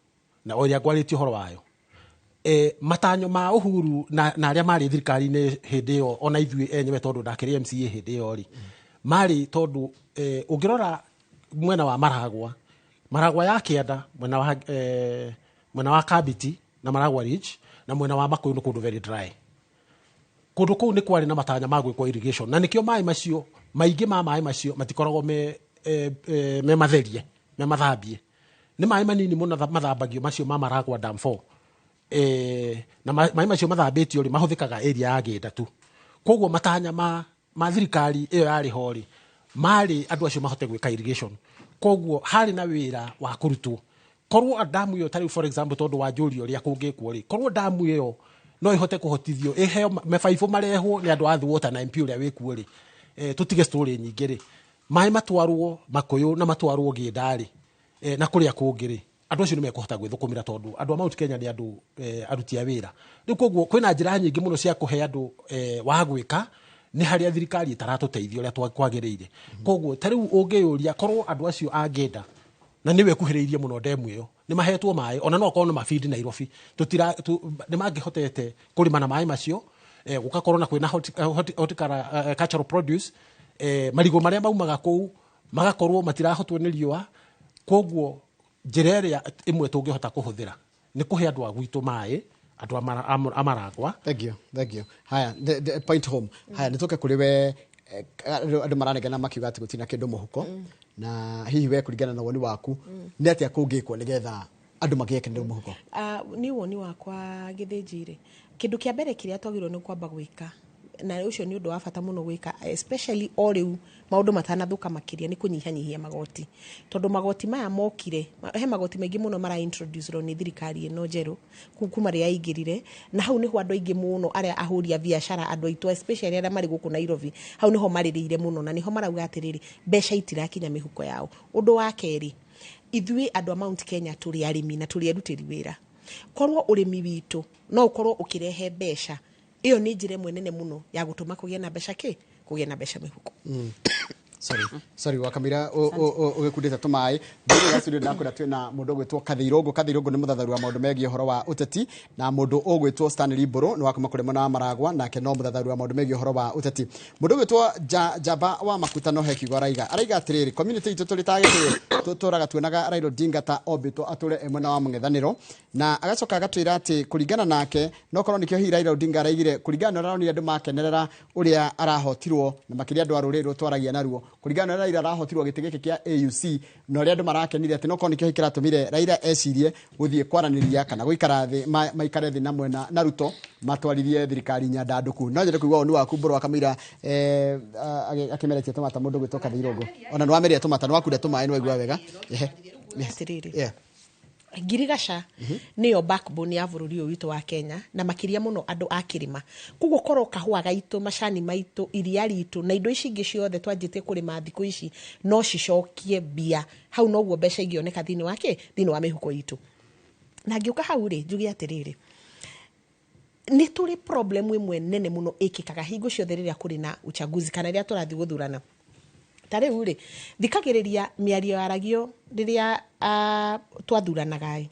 na ũrĩa ngwarĩtie ũhoro wayo. Matanyo ma Uhuru na arĩa marĩ thirikari-inĩ hĩndĩ ĩyo, ona ithuĩ enyewe tondũ ndakĩrĩ MCA hĩndĩ ĩyo rĩ, marĩ tondũ ũngĩrora mwena wa Maragwa, Maragwa ya kĩanda, mwena wa Kabiti na Maragwa Ridge na mwena wa Makuyu nĩ kũndũ very dry. Kũndũ kũu nĩ kwarĩ na matanya ma gwĩkwo irrigation, na nĩkĩo maĩ macio maingĩ ma maĩ macio matikoragwo me matherie, me mathambie. Nĩ maĩ manini mũno mathambagio macio ma Maragwa Dam 4, na maĩ macio mathambĩtio rĩ, mahũthĩkaga area ya Gĩnda tu. Koguo matanya ma thirikari ĩyo yarĩ ho rĩ, marĩ andũ acio mahote gwĩka irrigation. Koguo harĩ na wĩra wa kũrutwo. Korwo damu ĩyo tarĩu, for example, tondũ wa njũria ũrĩa kũngĩkwo rĩ, korwo damu ĩyo no ĩhote kũhotithio ĩheo mabaibũ marehwo nĩ andũ a Athi Water na MP ũrĩa wĩkuo rĩ, tũtige story nyingĩ rĩ, maĩ matwarwo Makũyũ na matwarwo Gĩnda rĩ, na kũrĩa kũngĩ rĩ, andũ acio nĩ mekũhota gwĩthũkũmĩra tondũ andũ a Mount Kenya nĩ andũ aruti a wĩra. Rĩu koguo kwĩna njĩra nyingĩ mũno cia kũhe andũ wa gwĩka, nĩ harĩa thirikari ĩtaratũteithia ũrĩa kwagĩrĩire. Koguo ta rĩu ũngĩyũria, korwo andũ acio a Ngĩnda na nĩwe ĩkuhĩrĩirie mũno ndemu ĩyo nĩ mahetwo maĩ, ona no akorwo nĩ mabindi Nairobi, tũtira nĩ mangĩhotete kũrĩma na maĩ macio, gũgakorwo na kwĩna horticultural produce, marigũ marĩa maumaga kũu magakorwo matirahotwo nĩ riũa. Koguo njĩra ĩrĩa ĩmwe tũngĩhota kũhũthĩra nĩ kũhe andũ a gwitũ maĩ, andũ a Maragwa. Thank you, thank you. Haya, the point home. Haya, nĩ tũke kũrĩ we. Andũ maranegena makiuga atĩ gũtirĩ na kĩndũ mũhuko, na hihi we kũringana na woni waku nĩ atĩa kũngĩkwo nĩgetha andũ magĩe kĩndũ mũhuko? Niĩ woni wakwa gĩthĩnji rĩ, kĩndũ kĩa mbere kĩrĩa twagĩrĩirwo nĩ kwamba gwĩka, na ũcio nĩ ũndũ wa bata mũno gwĩka, especially o rĩu maũndũ matanathũka makĩria, nĩ kũnyihanyihia magoti, tondũ magoti maya mokire, he magoti maingĩ mũno mara introduce nĩ thirikari ĩno njerũ kuma rĩrĩa yaingĩrire. Na hau nĩho andũ aingĩ mũno arĩa ahũri a biacara, andũ aitũ especially arĩa marĩ gũkũ Nairobi, hau nĩho marĩrĩire mũno na nĩho marauga atĩrĩrĩ, mbeca itirakinya mĩhuko yao. Ũndũ wa kerĩ, ithuĩ andũ a Mount Kenya tũrĩ arĩmi na tũrĩ erutĩri wĩra. Korwo ũrĩmi witũ no ũkorwo ũkĩrehe mbeca, ĩyo nĩ njĩra ĩmwe nene mũno ya gũtũma kũgĩe na mbeca, kĩ kũgĩe na mbeca mĩhuko. Sorry, sorry, wakamira ũgĩkundĩte tũmaĩ. Thĩinĩ wa studio ndakwĩra twĩna mũndũ ũgwĩtwo Kathĩ Irũngũ. Kathĩ Irũngũ nĩ mũthathaũri wa maũndũ megiĩ ũhoro wa ũteti, na mũndũ ũgwĩtwo Stanley Mbũrũ nĩ wa kuma kũrĩ mwena wa Maragwa, nake no mũthathaũri wa maũndũ megiĩ ũhoro wa ũteti. Mũndũ ũgwĩtwo Njamba wa Makuta no he kiugo araiga atĩrĩrĩ, community itũ tũrĩ ta Gĩkũyũ tũtũraga tuonaga Raila Odinga ta ombĩtwo atũre e mwena wa mũng'ethanĩro, na agacoka agatwĩra atĩ kũringana nake no korwo nĩkĩo hihi Raila Odinga araigire, kũringana na ũrĩa aronire andũ makenerera ũrĩa arahotirwo, na makĩria andũ a rũrĩrĩ rũrũ twaragia naruo, kũringana na ũrĩa Raila arahotirwo gĩtĩ gĩkĩ kĩa AUC na ũrĩa andũ marakenire, atĩ no korwo nĩkĩo hihi kĩratũmire Raila ecirie gũthiĩ kwaranĩria kana gũikara thĩ, maikare thĩ na mwena na Ruto matwarithie thirikari nyandandũku. No nyende kũigua woni waku, Mbũrũ wa Kamũira, akĩmeretie tũmata mũndũ gwĩtwo Kathĩ Irũngũ. Ona nĩ wameria tũmata, nĩ wakunda tũmaĩ, nĩ waigua wega. Ehe. Yes. Atĩrĩrĩ, ngirigaca nĩyo backbone ya bũrũri ũyũ witũ wa Kenya, na makĩria mũno andũ a kĩrĩma. Koguo korwo kahũa gaitũ, macani maitũ, iria ritũ na indo ici ingĩ ciothe twanjĩtie kũrĩma thikũ ici no cicokie mbia, hau noguo mbeca ingĩoneka thĩinĩ wa kĩ thĩinĩ wa mĩhuko itũ. Na ngĩũka hau rĩ, njuge atĩrĩrĩ, nĩ tũrĩ problem ĩmwe nene mũno ĩkĩkaga hingo ciothe rĩrĩa kũrĩ na uchaguzi kana rĩrĩa tũrathiĩ gũthurana. Ta rĩu rĩ, thikagĩrĩria mĩario yaragio rĩrĩa twathuranaga ĩ,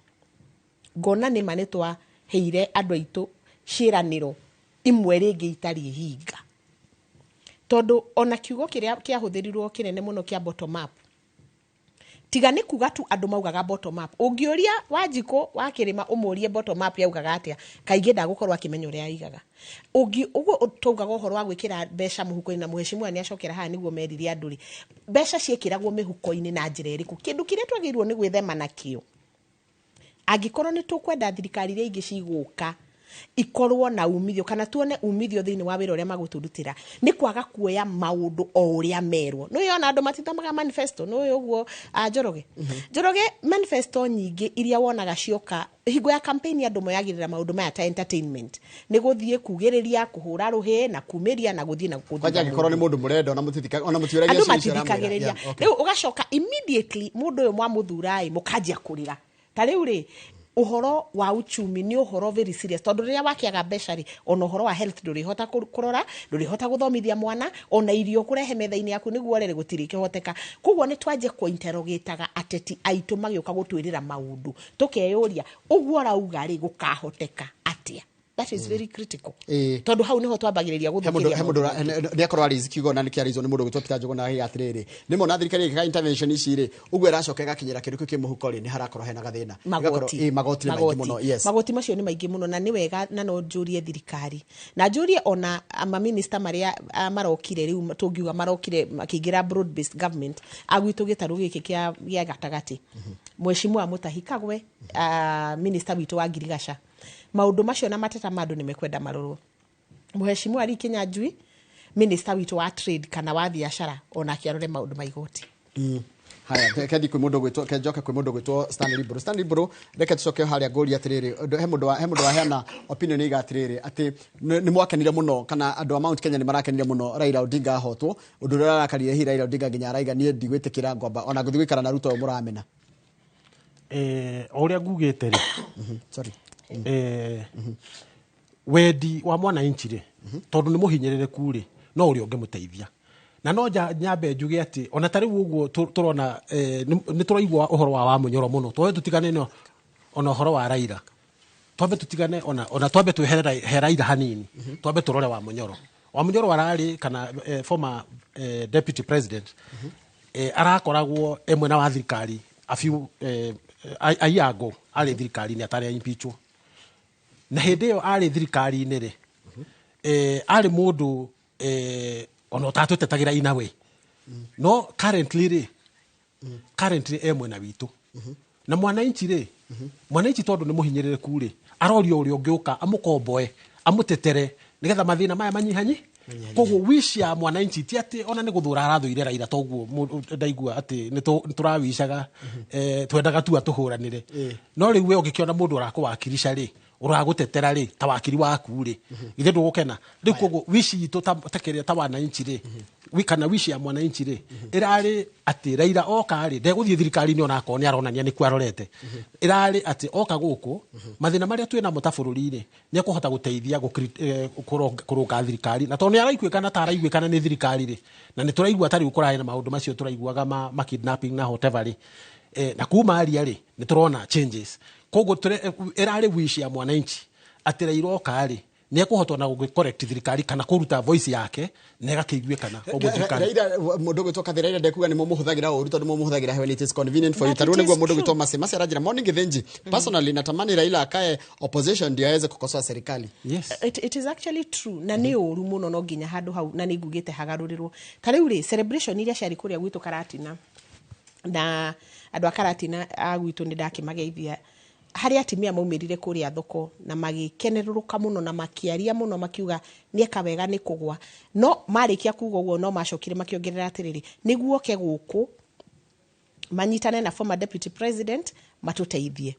ngona nĩma nĩ twaheire andũ aitũ ciĩranĩro imwe rĩngĩ itarĩ hinga, tondũ ona kiugo kĩrĩa kĩahũthĩrirwo kĩnene mũno kĩa bottom up, tiga nĩ kuga tu andũ maugaga bottom up. Ũngĩũria Wanjikũ wa kĩrĩma, ũmũrie bottom up yaugaga atĩa, kaingĩ ndagũkorwo akĩmenya ũrĩa yaigaga. Ũngĩ ũguo twaugaga ũhoro wa gwĩkĩra mbeca mũhuko-inĩ, na mũhecimiwa nĩ acokera haha nĩguo merire andũ rĩ, mbeca ciĩkĩragwo mĩhuko-inĩ na njĩra ĩrĩkũ? Kĩndũ kĩrĩa twagĩrĩirwo nĩ gwĩthema nakĩo, angĩkorwo nĩ tũkwenda thirikari iria ingĩ cigũka ikorwo na umithio kana tuone umithio thĩinĩ wa wĩra ũrĩa magũtũrutĩra, nĩ kwaga kuoya maũndũ o ũrĩa merwo. Nĩ ona andũ matithomaga manifesto. Nĩ ũguo Njoroge, Njoroge, manifesto nyingĩ iria wonaga cioka hingo ya campaign, andũ moyagĩrĩra maũndũ maya ta entertainment, nĩ gũthiĩ kugĩrĩria, kũhũra rũhĩ na kumĩria na gũthiĩ na gũthutha Kwanja angĩkorwo nĩ mũndũ. Mũndũ mũrenda ona mũtithika ona mũtiũragia Andũ ciũria icio aramwĩra. matithikagĩrĩria. Yeah, okay. Rĩu ũgacoka immediately mũndũ ũyũ mwamũthura ĩ, mũkanjia kũrĩra. Ta rĩu rĩ, Ũhoro wa uchumi nĩ ũhoro very serious, tondũ rĩrĩa wakĩaga mbeca rĩ, ona ũhoro wa health ndũrĩhota kũrora, ndũrĩhota gũthomithia mwana, ona irio kũrehe metha-inĩ yaku nĩguo ũrere gũtirĩkĩhoteka. Koguo nĩ twanjie kũ-interrogataga ateti aitũ magĩũka gũtwĩrĩra maũndũ, tũkeyũria ũguo ũrauga rĩ, gũkahoteka atĩa? That is very critical, tondũ hau nĩho twambagĩrĩria He mũndũ gũthũkĩria he mũndũ maũndũ. Nĩ akorwo arĩ kiugo na nĩkĩo arĩizwo nĩ mũndũ ũgwĩtwo Peter Njuguna ahiga atĩrĩrĩ, nĩ mona thirikari ĩgĩka intervention ici rĩ, ũguo ĩracoka ĩgakinyĩra kĩndũ kĩu kĩ mũhuko rĩ, nĩ harakorwo hena gathĩna. Magoti. Ĩgakorwo- ĩ, magoti nĩ maingĩ mũno, yes. Magoti macio nĩ maingĩ mũno, na nĩ wega na no njũrie thirikari na njũrie ona maminista marĩa marokire rĩu, tũngiuga marokire makĩingĩra broad based government a gwitũ gĩtarũ gĩkĩ kĩa gatagatĩ, Mheshimiwa Mutahi Kagwe, minister witũ wa ngirigaca, maũndũ macio na mateta ma andũ nĩ mekwenda marorwo. Mheshimiwa Lee Kinyanjui, minister witũ wa trade kana wa biacara, onake arore maũndũ ma igoti. Haya, kendi kwĩ mũndũ ũgwĩtwo, kenjoke kwĩ mũndũ ũgwĩtwo Stanley Mburu. Stanley Mburu, reke tũcoke harĩa ngũria atĩrĩrĩ, he mũndũ waheana opinion ĩiga atĩrĩrĩ, atĩ nĩ mwakenire mũno, kana andũ a Mount Kenya nĩ marakenire mũno Raila Odinga ahotwo, ũndũ ũrĩa ũrarakaririe hihi Raila Odinga nginya araiga niĩ ndigwĩtĩkĩra ngwamba ona ngũthiĩ gũikara na Ruto ũyũ mũramena. O ũrĩa ngugĩte rĩ, Sorry. Wendi wa mwananchi rĩ, tondũ nĩ mũhinyĩrĩrĩku rĩ, no ũrĩa ũngĩmũteithia, na no nyambe njuge atĩ ona ta rĩu ũguo tũrona nĩ tũraigua ũhoro wa Wamunyoro mũno, twambe tũtigane no ona ũhoro wa Raila, twambe tũtigane ona twambe twehere he Raila hanini, twambe tũrore Wamunyoro. Wamunyoro ararĩ kana former deputy president, arakoragwo e mwena wa thirikari a few a year ago, arĩ thirikari-inĩ atarĩ impeachwo, na hĩndĩ ĩyo arĩ thirikari-inĩ rĩ, arĩ mũndũ ona ũtatũtetagĩra in a way, no currently rĩ, currently e mwena witũ na mwananchi rĩ, mwananchi tondũ nĩ mũhinyĩrĩrĩku rĩ, arorio ũrĩa ũngĩũka amũkomboe, amũtetere nĩgetha mathĩna maya manyihanyi. Koguo wish ya mwananchi ti atĩ ona nĩ gũthũra arathũire Raila, toguo ndaigua atĩ nĩ tũrawicaga, twendaga tu atũhũranĩre. No rĩu we ũngĩkĩona mũndũ ũrakũwakirisha rĩ, ũragũtetera rĩ, ta wakiri waku rĩ, githĩ ndũgũkena rĩu? Koguo wish itũ ta kĩrĩa ta wananchi rĩ, kana wish ya mwananchi rĩ, ĩrarĩ atĩ Raila oka rĩ, ndegũthiĩ thirikari-inĩ onakorwo nĩ aronania nĩkuo arorete, ĩrarĩ atĩ oka gũkũ mathĩna marĩa twĩ namo ta bũrũri-rĩ, nĩ ekũhota gũteithia kũrũnga thirikari, na tondũ nĩ araiguĩkana ta araiguĩkana nĩ thirikari rĩ, na nĩ tũraigua ta rĩu kũrarĩ na maũndũ macio tũraiguaga ma kidnapping na whatever rĩ, na kuma aria rĩ, nĩ tũrona changes. Koguo ĩrarĩ wish ya mwananchi atĩ Raila oka rĩ, nĩ ekũhota ona gũgĩ-correct thirikari kana kũruta voice yake na ĩgakĩiguĩkana. Koguo thirikari Raila, mũndũ ũgwĩtwo Kathĩ, Raila ndekuga nĩ mũmũhũthagĩra ũru tondũ mũmũhũthagĩra when it is convenient for you. But Tarĩu it nĩguo is mũndũ true. ũgwĩtwo Masi Masi aranjĩra, "Morning Githinji, personally natamani Raila akae opposition ndio aweze kukosoa serikali." Yes. It is actually true, na nĩ ũru mũno, no nginya handũ hau na nĩ ngugĩte hagarũrĩrwo. Ta rĩu rĩ, celebration iria ciarĩ kũrĩa gwitũ Karatina, na andũ a Karatina a gwitũ nĩ ndakĩmageithia, harĩ atumia maumĩrire kũrĩa thoko na magĩkenerũrũka mũno na makĩaria mũno, makiuga nĩeka wega nĩ kũgwa. No marĩkia kuga ũguo, no macokire makĩongerera atĩrĩrĩ, nĩguo oke gũkũ manyitane na former deputy president matũteithie.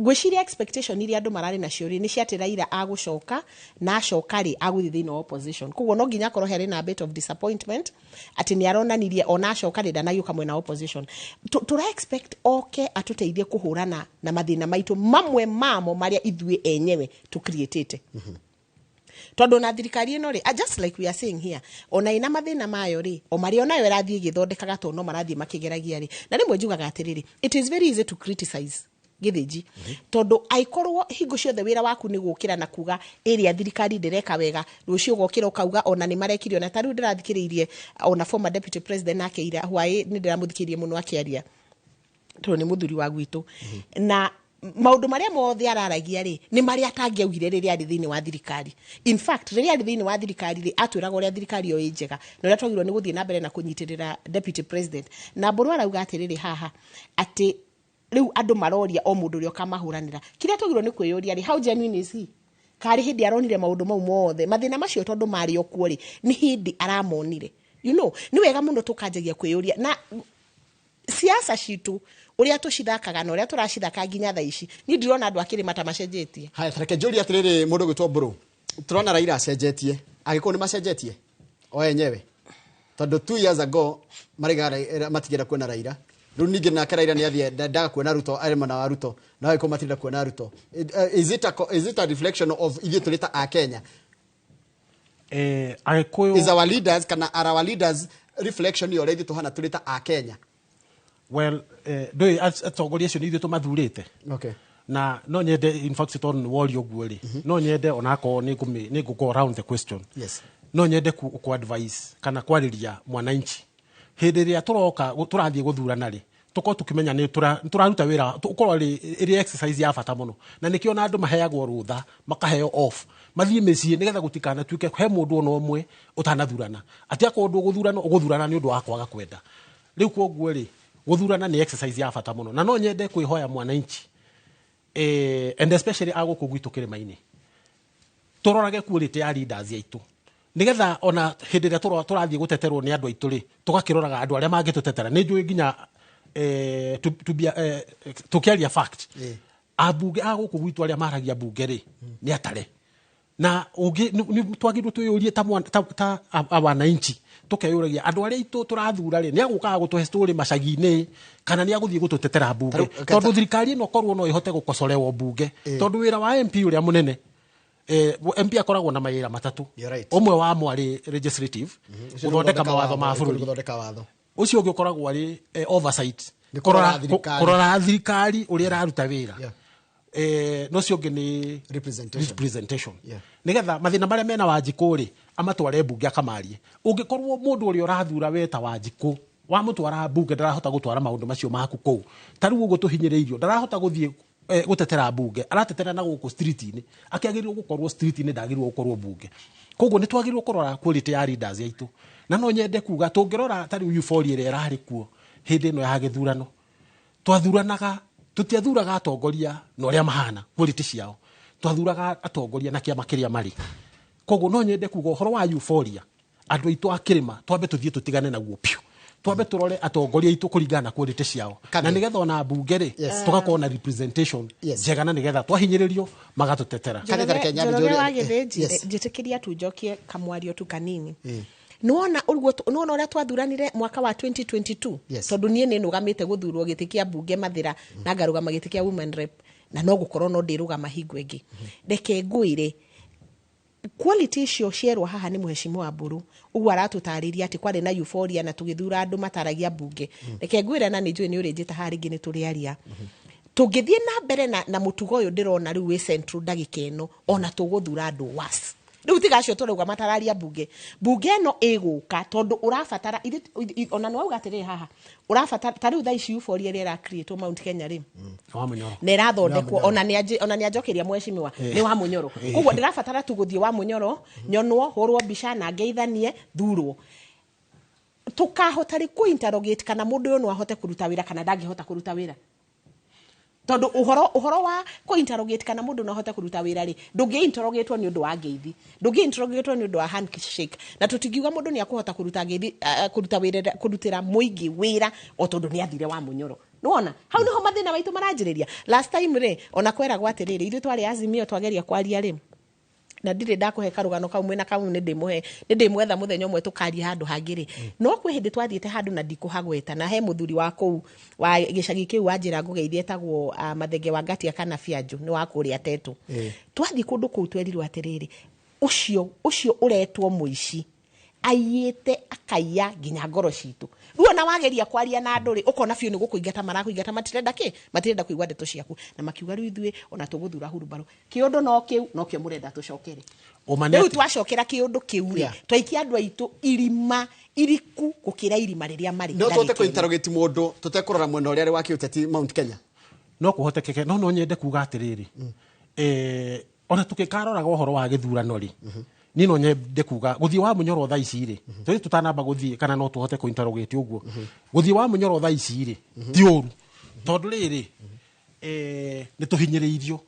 Ngwĩciria expectation iria andũ mararĩ nacio rĩ, nĩ cia atĩ Raila agũcoka, na acoka rĩ, agũthiĩ thĩinĩ wa opposition. Koguo no nginya akorwo harĩ na a bit of disappointment atĩ nĩ aronanirie ona acoka rĩ, ndanagĩũka mwena wa opposition. Tũra expect oke atũteithie kũhũrana na mathĩna maitũ, mamwe mamo marĩa ithuĩ enyewe tũcreatĩte, tondũ na thirikari ĩno rĩ, just like we are saying here, ona ĩna mathĩna mayo rĩ, o marĩa onayo ĩrathiĩ ĩgĩthondekaga, tondũ no marathiĩ makĩgeragia rĩ. Na rĩmwe njugaga atĩrĩrĩ, it is very easy to criticize, Gĩthĩnji, tondũ aikorwo hingo ciothe wĩra waku nĩ gũkĩra na kuga ĩrĩa thirikari ndĩreka wega, rũciũ ũgokĩra ũkauga ona nĩ marekire. Ona ta rĩu ndĩrathikĩrĩirie ona former deputy president nake ira hwaĩ, nĩ ndĩramũthikĩrĩirie mũno akĩaria, tondũ nĩ mũthuri wa gwitũ, na maũndũ marĩa mothe araragia rĩ, nĩ marĩa atangĩaugire rĩrĩa arĩ thĩinĩ wa thirikari. In fact, rĩrĩa arĩ thĩinĩ wa thirikari rĩ, atwĩraga ũrĩa thirikari ĩyo ĩ njega na ũrĩa twagĩrĩirwo nĩ gũthiĩ na mbere na kũnyitĩrĩra deputy president. Na Mbũrũ arauga atĩrĩrĩ haha atĩ rĩu andũ maroria o mũndũ ũrĩa ũkamahũranĩra. Kĩrĩa twagĩrĩirwo nĩ kwĩyũria rĩ, how genuine is he? Karĩ hĩndĩ aronire maũndũ mau mothe, mathĩna macio, tondũ marĩ o kuo rĩ, nĩ hĩndĩ aramonire? Nĩ wega mũno tũkanjagia kwĩyũria na siasa citũ ũrĩa tũcithakaga na ũrĩa tũracithaka nginya thaa ici. Niĩ ndirona andũ a kĩrĩma ta macenjetie. Haya, tareke njũrie atĩrĩrĩ, mũndũ ũgwĩtwo Mbũrũ, tũrona Raila acenjetie, angĩkorwo nĩ macenjetie o enyewe, tondũ 2 years ago maraiga matigenda kuona Raila. Rĩu ningĩ nake Raila nĩ athiĩ ndendaga kuona Ruto, arĩ mwena wa Ruto, na Agĩkũyũ matirenda kuona Ruto. Is it a reflection of ithuĩ tũrĩ ta a Kenya? Agĩkũyũ. Is our leaders, kana are our leaders reflection ya ũrĩa ithuĩ tũhana tũrĩ ta a Kenya? Well, ndũĩ atongoria acio nĩ ithuĩ tũmathurĩte. Na no nyende, in fact, tondũ nĩ woria ũguo rĩ, no nyende onakorwo nĩ ngũ go round the question. No nyende ku advice kana kwarĩria mwananchi hĩndĩ ĩrĩa tũroka tũrathiĩ gũthurana rĩ, tũkorwo tũkĩmenya nĩ tũraruta wĩra, ũkorwo ĩrĩ exercise ya bata mũno, na nĩkĩo na andũ maheagwo rũtha, makaheo off, mathiĩ mĩciĩ, nĩgetha gũtikanatuĩke he mũndũ ona ũmwe ũtanathurana, atĩ akorwo ndũgũthurana, ũgũthurana nĩ ũndũ wa kwaga kwenda. Rĩu koguo rĩ, gũthurana nĩ exercise ya bata mũno, na no nyende kwĩhoya mwananchi, and especially a gũkũ gwitũ kĩrĩma-inĩ, tũrorage quality ya leaders aitũ, nigetha ona hĩndĩ ĩrĩa tũrathiĩ gũteterwo nĩ andũ aitũ rĩ, tũgakĩroraga andũ arĩa mangĩtũtetera. Nĩ njũĩ nginya tũkĩaria fact, ambunge a gũkũ gwitũ arĩa maragia mbunge rĩ, nĩ atare, na ũngĩ nĩ twagĩrĩirwo twĩyũrie ta wananchi, tũkeyũragia andũ arĩa aitũ tũrathura rĩ, nĩ agũkaga gũtũhe story macagi-inĩ kana nĩ agũthiĩ gũtũtetera mbunge? Tondũ thirikari ĩno korwo no ĩhote gũkocorewo mbunge, tondũ wĩra wa MP ũrĩa mũnene, MP akoragwo na mawĩra matatũ. You're right. Ũmwe wamo arĩ legislative, Ũcio nĩ gũthondeka mawatho ma bũrũri. Gũthondeka watho. Ũcio ũngĩ ũkoragwo arĩ oversight. Nĩ kũrora thirikari. Kũrora thirikari ũrĩa ĩraruta wĩra. Na ũcio ũngĩ nĩ representation. Representation. Nĩgetha mathĩna marĩa mena Wanjikũ rĩ, amatware mbunge akamarie. Ũngĩkorwo mũndũ ũrĩa ũrathura we ta Wanjikũ wamũtwara mbunge ndarahota gũtwara maũndũ macio maku kũu, ta rĩu ũguo tũhinyĩrĩirio, ndarahota gũthiĩ gũtetera mbunge, aratetera na gũkũ street-inĩ, akĩagĩrĩirwo gũkorwo street-inĩ, ndagĩrĩirwo gũkorwo mbunge. Koguo nĩ twagĩrĩirwo kũrora quality ya leaders aitũ, na no nyende kuga tũngĩrora ta rĩu euphoria ĩrĩa ĩrarĩ kuo hĩndĩ ĩno ya gĩthurano, twathuranaga, tũtiathuraga atongoria na ũrĩa mahana, quality ciao, twathuraga atongoria na kĩama kĩrĩa marĩ. Koguo no nyende kuga ũhoro wa euphoria, andũ aitũ a kĩrĩma twambe tũthiĩ tũtigane naguo piũ, twambe tũrore atongoria aitũ kũringana na quality ciao, na nĩgetha ona mbunge rĩ, tũgakorwo na representation njega, na nĩgetha twahinyĩrĩrio magatũtetera. Njoroge wa Gĩthĩnji, njĩtĩkĩria tu njokie kamwario tu kanini. Nĩwona ũguo, nĩwona ũrĩa twathuranire mwaka wa 2022? Tondũ niĩ nĩ nũgamĩte gũthurwo gĩtĩ kĩa mbunge Mathĩra, na ngarũgama gĩtĩ kĩa women rep, na no gũkorwo no ndĩrũgama hingo ĩngĩ. Reke ngwĩre, quality icio cierwo haha nĩ mũheshimiwa Mbũrũ, ũguo aratũtarĩria atĩ kwarĩ na euphoria na tũgĩthura andũ mataragia mbunge. Reke ngwĩre, na nĩ njũĩ nĩ ũrĩnjĩta haha rĩngĩ nĩ tũrĩaria, tũngĩthiĩ na mbere na mũtugo ũyũ ndĩrona rĩu wĩ central ndagĩka ĩno, ona tũgũthura andũ was rĩu tiga acio tũrauga matararia mbunge, mbunge ĩno ĩgũka, tondũ ũrabatara ona nĩ wauga atĩrĩrĩ haha, ũrabatara ta rĩu thaa ici euphoria ĩrĩa ĩra Mount Kenya rĩ, Wa Mũnyoro. Na ĩrathondekwo ona nĩ anjokeria mheshimiwa nĩ wa Mũnyoro. Koguo ndĩrabatara tu gũthiĩ wa Mũnyoro, nyonwo, hũrwo mbica na ngeithanie, thurwo. Tũkahota rĩ kũ interrogate kana mũndũ ũyũ no ahote kũruta wĩra kana ndangĩhota kũruta wĩra? Tondũ ũhoro wa kũ interrogate kana mũndũ no ahote kũruta wĩra rĩ, ndũngĩ interrogatwo nĩ ũndũ wa ngeithi, ndũngĩ interrogatwo nĩ ũndũ wa handshake, na tũtingiuga mũndũ nĩ akũhota kũruta ngeithi, kũruta wĩra, kũrutĩra mũingĩ wĩra o tondũ nĩ athire wa Mũnyoro. Nĩwona hau nĩho mathĩna maitũ maranjĩrĩria. Last time rĩ, ona kweragwo atĩrĩrĩ, ithuĩ twarĩ Azimio twageria kwaria rĩ, na ndirĩ ndakũhe karũgano kau mwĩna kau, nĩ ndĩmũhe, nĩ ndĩmwetha mũthenya ũmwe tũkaria handũ hangĩ rĩ. No kwĩ hĩndĩ twathiĩte handũ na ndikũhagweta, na he mũthuri wa kũu wa gĩcagi kĩu wanjĩra ngũgeithie, etagwo Mathenge wa Ngatia kana Bianjũ, nĩ wa kũrĩa Tetũ. Twathiĩ kũndũ kũu twerirwo atĩrĩrĩ, ũcio ũretwo mũici, aiyĩte, akaiya nginya ngoro citũ. Rĩu ona wageria kwaria na andũ rĩ, ũkona biũ nĩ gũkũingata marakũingata, matirenda kĩ, matirenda kũigua ndeto ciaku, na makiuga rĩu ithuĩ ona tũgũthura hurumbarũ, kĩũndũ no kĩu nokĩo mũrenda tũcokere. Ũma nĩ Rĩu twacokera kĩũndũ kĩu rĩ, twaikia andũ aitũ irima iriku gũkĩra irima rĩrĩa marĩ No tũhote ndagĩka ĩno. kũ-interrogate mũndũ tũtekũrora mwena ũrĩa arĩ wa kĩũteti Mount Kenya? No kũhotekeke, no nyende kuga atĩrĩrĩ, ona tũgĩkaroraga ũhoro wa gĩthurano rĩ, niĩ no nyende kuga gũthiĩ wa Mũnyoro thaa ici rĩ, tũrĩ tũtanamba gũthiĩ kana no tũhote kũ-interrogate ũguo, gũthiĩ wa Mũnyoro thaa ici rĩ ti ũru, tondũ rĩrĩ, nĩ tũhinyĩrĩirio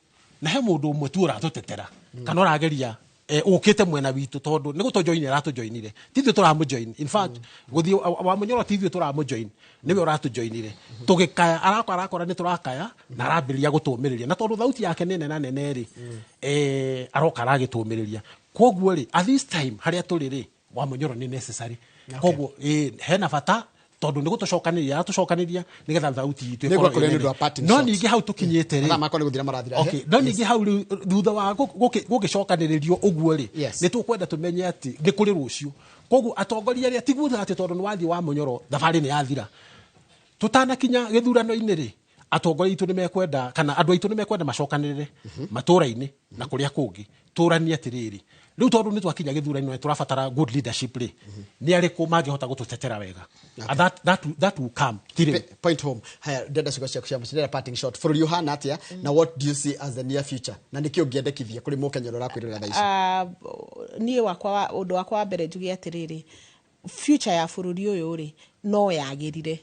na he mũndũ ũmwe tu ũratũtetera kana ũrageria, ũkĩte mwena witũ, tondũ nĩ gũtũjoini aratũjoinire, ti ithuĩ tũramũjoin. In fact, gũthiĩ wa Mũnyoro ti ithuĩ tũramũjoin, nĩwe ũratũjoinire. Tũgĩkaya arakora, arakora nĩ tũrakaya na arambĩrĩria gũtũmĩrĩria, na tondũ thauti yake nĩ nene nene rĩ, aroka aragĩtũmĩrĩria. Koguo rĩ, at this time harĩa tũrĩ rĩ, wa Mũnyoro nĩ necessary. Koguo hena bata. Tondu nĩ gũtũcokanĩria aratũcokanĩria nĩgetha thauti itũ ĩkorwo. No ningĩ hau tũkinyĩte rĩ, okay, no ningĩ hau rĩu thutha wa gũgĩcokanĩrĩrio ũguo rĩ, nĩ tũkwenda tũmenye atĩ nĩ kũrĩ rũciũ. Koguo atongoria arĩa ti kuga atĩ tondũ nĩ wathiĩ wa Mũnyoro thabarĩ nĩ yathira. Tũtanakinya gĩthurano-inĩ rĩ, atongoria aitũ nĩ mekwenda kana andũ aitũ nĩ mekwenda macokanĩrĩre matũra-inĩ na kũrĩa kũngĩ, tũranie atĩrĩrĩ, rĩu tondũ nĩ twakinya gĩthurano-inĩ tũrabatara good leadership rĩ, nĩ arĩkũ mangĩhota gũtũtetera wega. And that will come. Point home. Haya, ndenda ciugo ciaku cia mũciĩ, ndenda parting shot. Bũrũri ũhana atĩa na what do you see as the near future? Na nĩkĩ ũngĩendekithia kũrĩ Mũkenya ũrĩa ũrakwĩrorera thaa ici? Niĩ wakwa ũndũ wakwa wa mbere njuge atĩrĩrĩ, future ya bũrũri ũyũ rĩ no yagĩrire,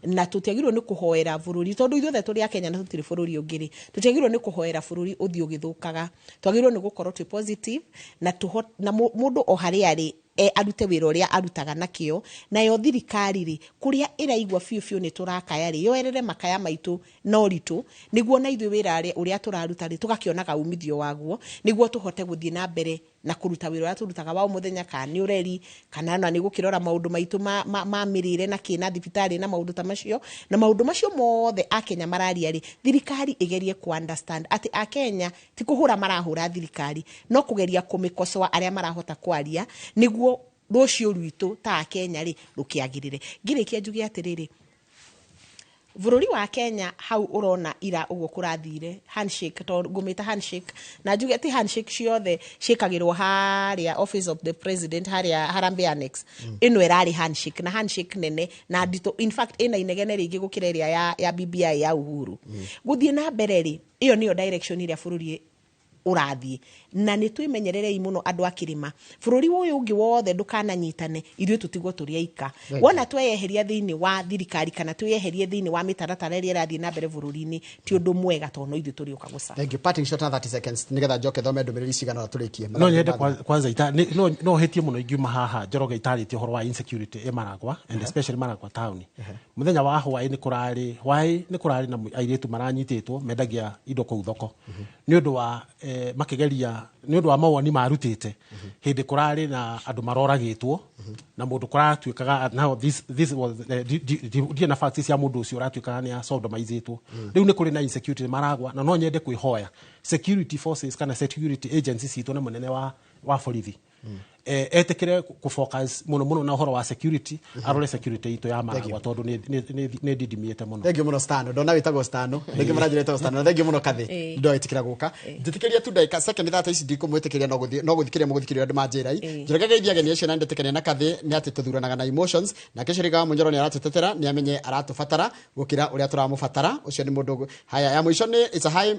na tũtiagĩrĩirwo nĩ kũhoera bũrũri tondũ ithuothe tũrĩ a Kenya na tũtirĩ bũrũri ũngĩ rĩ, tũtiagĩrĩirwo nĩ kũhoera bũrũri ũthiĩ ũgĩthũkaga. Twagĩrĩirwo nĩ gũkorwo twĩ positive na na mũndũ o harĩa arĩ arute wĩra ũrĩa arutaga nakĩo. Nayo thirikari rĩ, kũrĩa ĩraigua biũ biũ nĩ tũrakaya rĩ, yoerere makaya maitũ na ũritũ, nĩguo na ithuĩ wĩra ũrĩa tũraruta rĩ tũgakĩonaga umithio waguo, nĩguo tũhote gũthiĩ na mbere na kũruta wĩra ũrĩa tũrutaga wa o mũthenya, kana nĩ ũreri, kana na nĩ gũkĩrora maũndũ maitũ ma mĩrĩre na kĩ na thibitarĩ na maũndũ ta macio. Na maũndũ macio mothe Akenya mararia rĩ, thirikari ĩgerie ku understand atĩ Akenya ti kũhũra marahũra thirikari, no kũgeria kũmĩkosoa arĩa marahota kwaria, nĩguo rũciũ rwitũ ta Akenya rĩ rũkĩagĩrĩre. Ngĩrĩkia njuge atĩrĩrĩ, bũrũri wa Kenya hau ũrona ira ũguo kũrathire handshake, to ngũmĩta handshake na njuge ti handshake ciothe ciĩkagĩrwo harĩa office of the president, harĩa Harambee Annex. Ĩno ĩrarĩ handshake na handshake nene na nditũ, in fact ĩna inegene rĩingĩ gũkĩra ĩrĩa ya BBI ya Uhuru. Gũthiĩ na mbere rĩ, ĩyo nĩyo direction ĩrĩa bũrũri ũrathiĩ, na nĩ twĩmenyererei mũno andũ a kĩrĩma. Bũrũri ũyũ ũngĩ wothe ndũkananyitane, ithuĩ tũtigwo tũrĩ aika. Wona tweyeheria thĩinĩ wa thirikari kana twĩyeherie thĩinĩ wa mĩtaratara ĩrĩa ĩrathiĩ na mbere bũrũri-inĩ, ti ũndũ mwega tondũ no ithuĩ tũrĩũka gũca. Thank you. Parting shot na 30 seconds nĩgetha njoke thome ndũmĩrĩri cigana ũna tũrĩkie. No nyende kwanza no hĩtie mũno ingiuma haha Njoroge itarĩtie ũhoro wa insecurity ĩ Maragwa and especially Maragwa town. Mũthenya wa hwaĩ nĩ kũrarĩ na airĩtu maranyitĩtwo mendagia indo kũu thoko nĩ ũndũ wa makĩgeria nĩ ũndũ wa mawoni marutĩte hĩndĩ kũrarĩ na andũ maroragĩtwo na mũndũ kũratuĩkaga now this was ndirĩ na facts cia mũndũ ũcio ũratuĩkaga nĩ sodomizĩtwo. Rĩu nĩ kũrĩ na insecurity Maragwa, na no nyende kwĩhoya security forces kana security agencies citũ na mũnene wa borithi etekere kũ-focus mũno mũno na ũhoro wa security, arore security itũ ya Maragwa tondũ nĩ ndindimiĩte mũno. Thank you mũno Stano, ndona wĩtagwo Stano, rĩngĩ mũranjĩra wĩtagwo Stano. Thank you mũno Kathĩ, ndowĩtĩkĩra gũka. Njĩtĩkĩria tu ndagĩka second thate ici ndikũmwĩtĩkĩria, no gũthikĩria mũgũthikĩria andũ manjĩra. Njoroge geithia ageni acio na ndetĩkania na Kathĩ nĩ atĩ tũthuranaga na emotions, nake Shirika wa Mũnyoro nĩ aratũtetera, nĩ amenye aratũbatara gũkĩra ũrĩa tũramũbatara. Ũcio nĩ mũndũ. Haya, ya mũico nĩ it's a high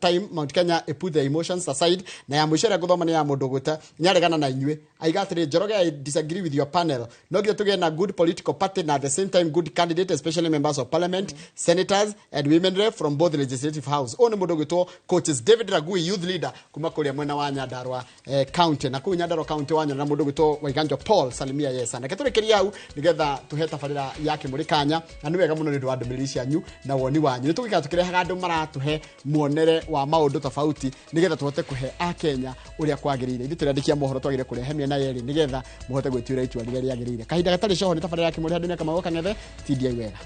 time Mount Kenya put the emotions aside, na ya mũico ĩrĩa ngũthoma nĩ ya mũndũ gwĩta nĩaregana na inyuĩ, aiga atĩrĩ, Njoroge, I disagree with your panel. No nginya tũgĩe na good political party na at the same time good candidate, especially members of parliament, senators and women rep from both legislative house. Ũyũ nĩ mũndũ ũgwĩtwo coaches David Ragui, youth leader kuma kũrĩa mwena wa Nyandarua county, na kũu Nyandarua county wanyona na mũndũ ũgwĩtwo Waiganjo Paul Salimia yesa. Na tũrĩkĩrie hau nĩgetha tũhe tabarĩra ya Kĩmũrĩ Kanya, na nĩ wega mũno nĩ ũndũ wa ndũmĩrĩri cianyu na woni wanyu. Nĩ tũgĩikara tũkĩrehaga andũ maratũhe muonere wa maũndũ tofauti nĩgetha tũhote kũhe Akenya ũrĩa kwagĩrĩire. Ithuĩ tũrĩandĩkia mohoro twagĩrĩire kũrehe mĩena yerĩ nĩgetha mũhote gwĩtuĩra itua rĩrĩa rĩagĩrĩire. Kahinda gatarĩ coho nĩ tabarĩra ya Kĩmũrĩ handũ nĩ Kamau Kang'ethe, TDI wega.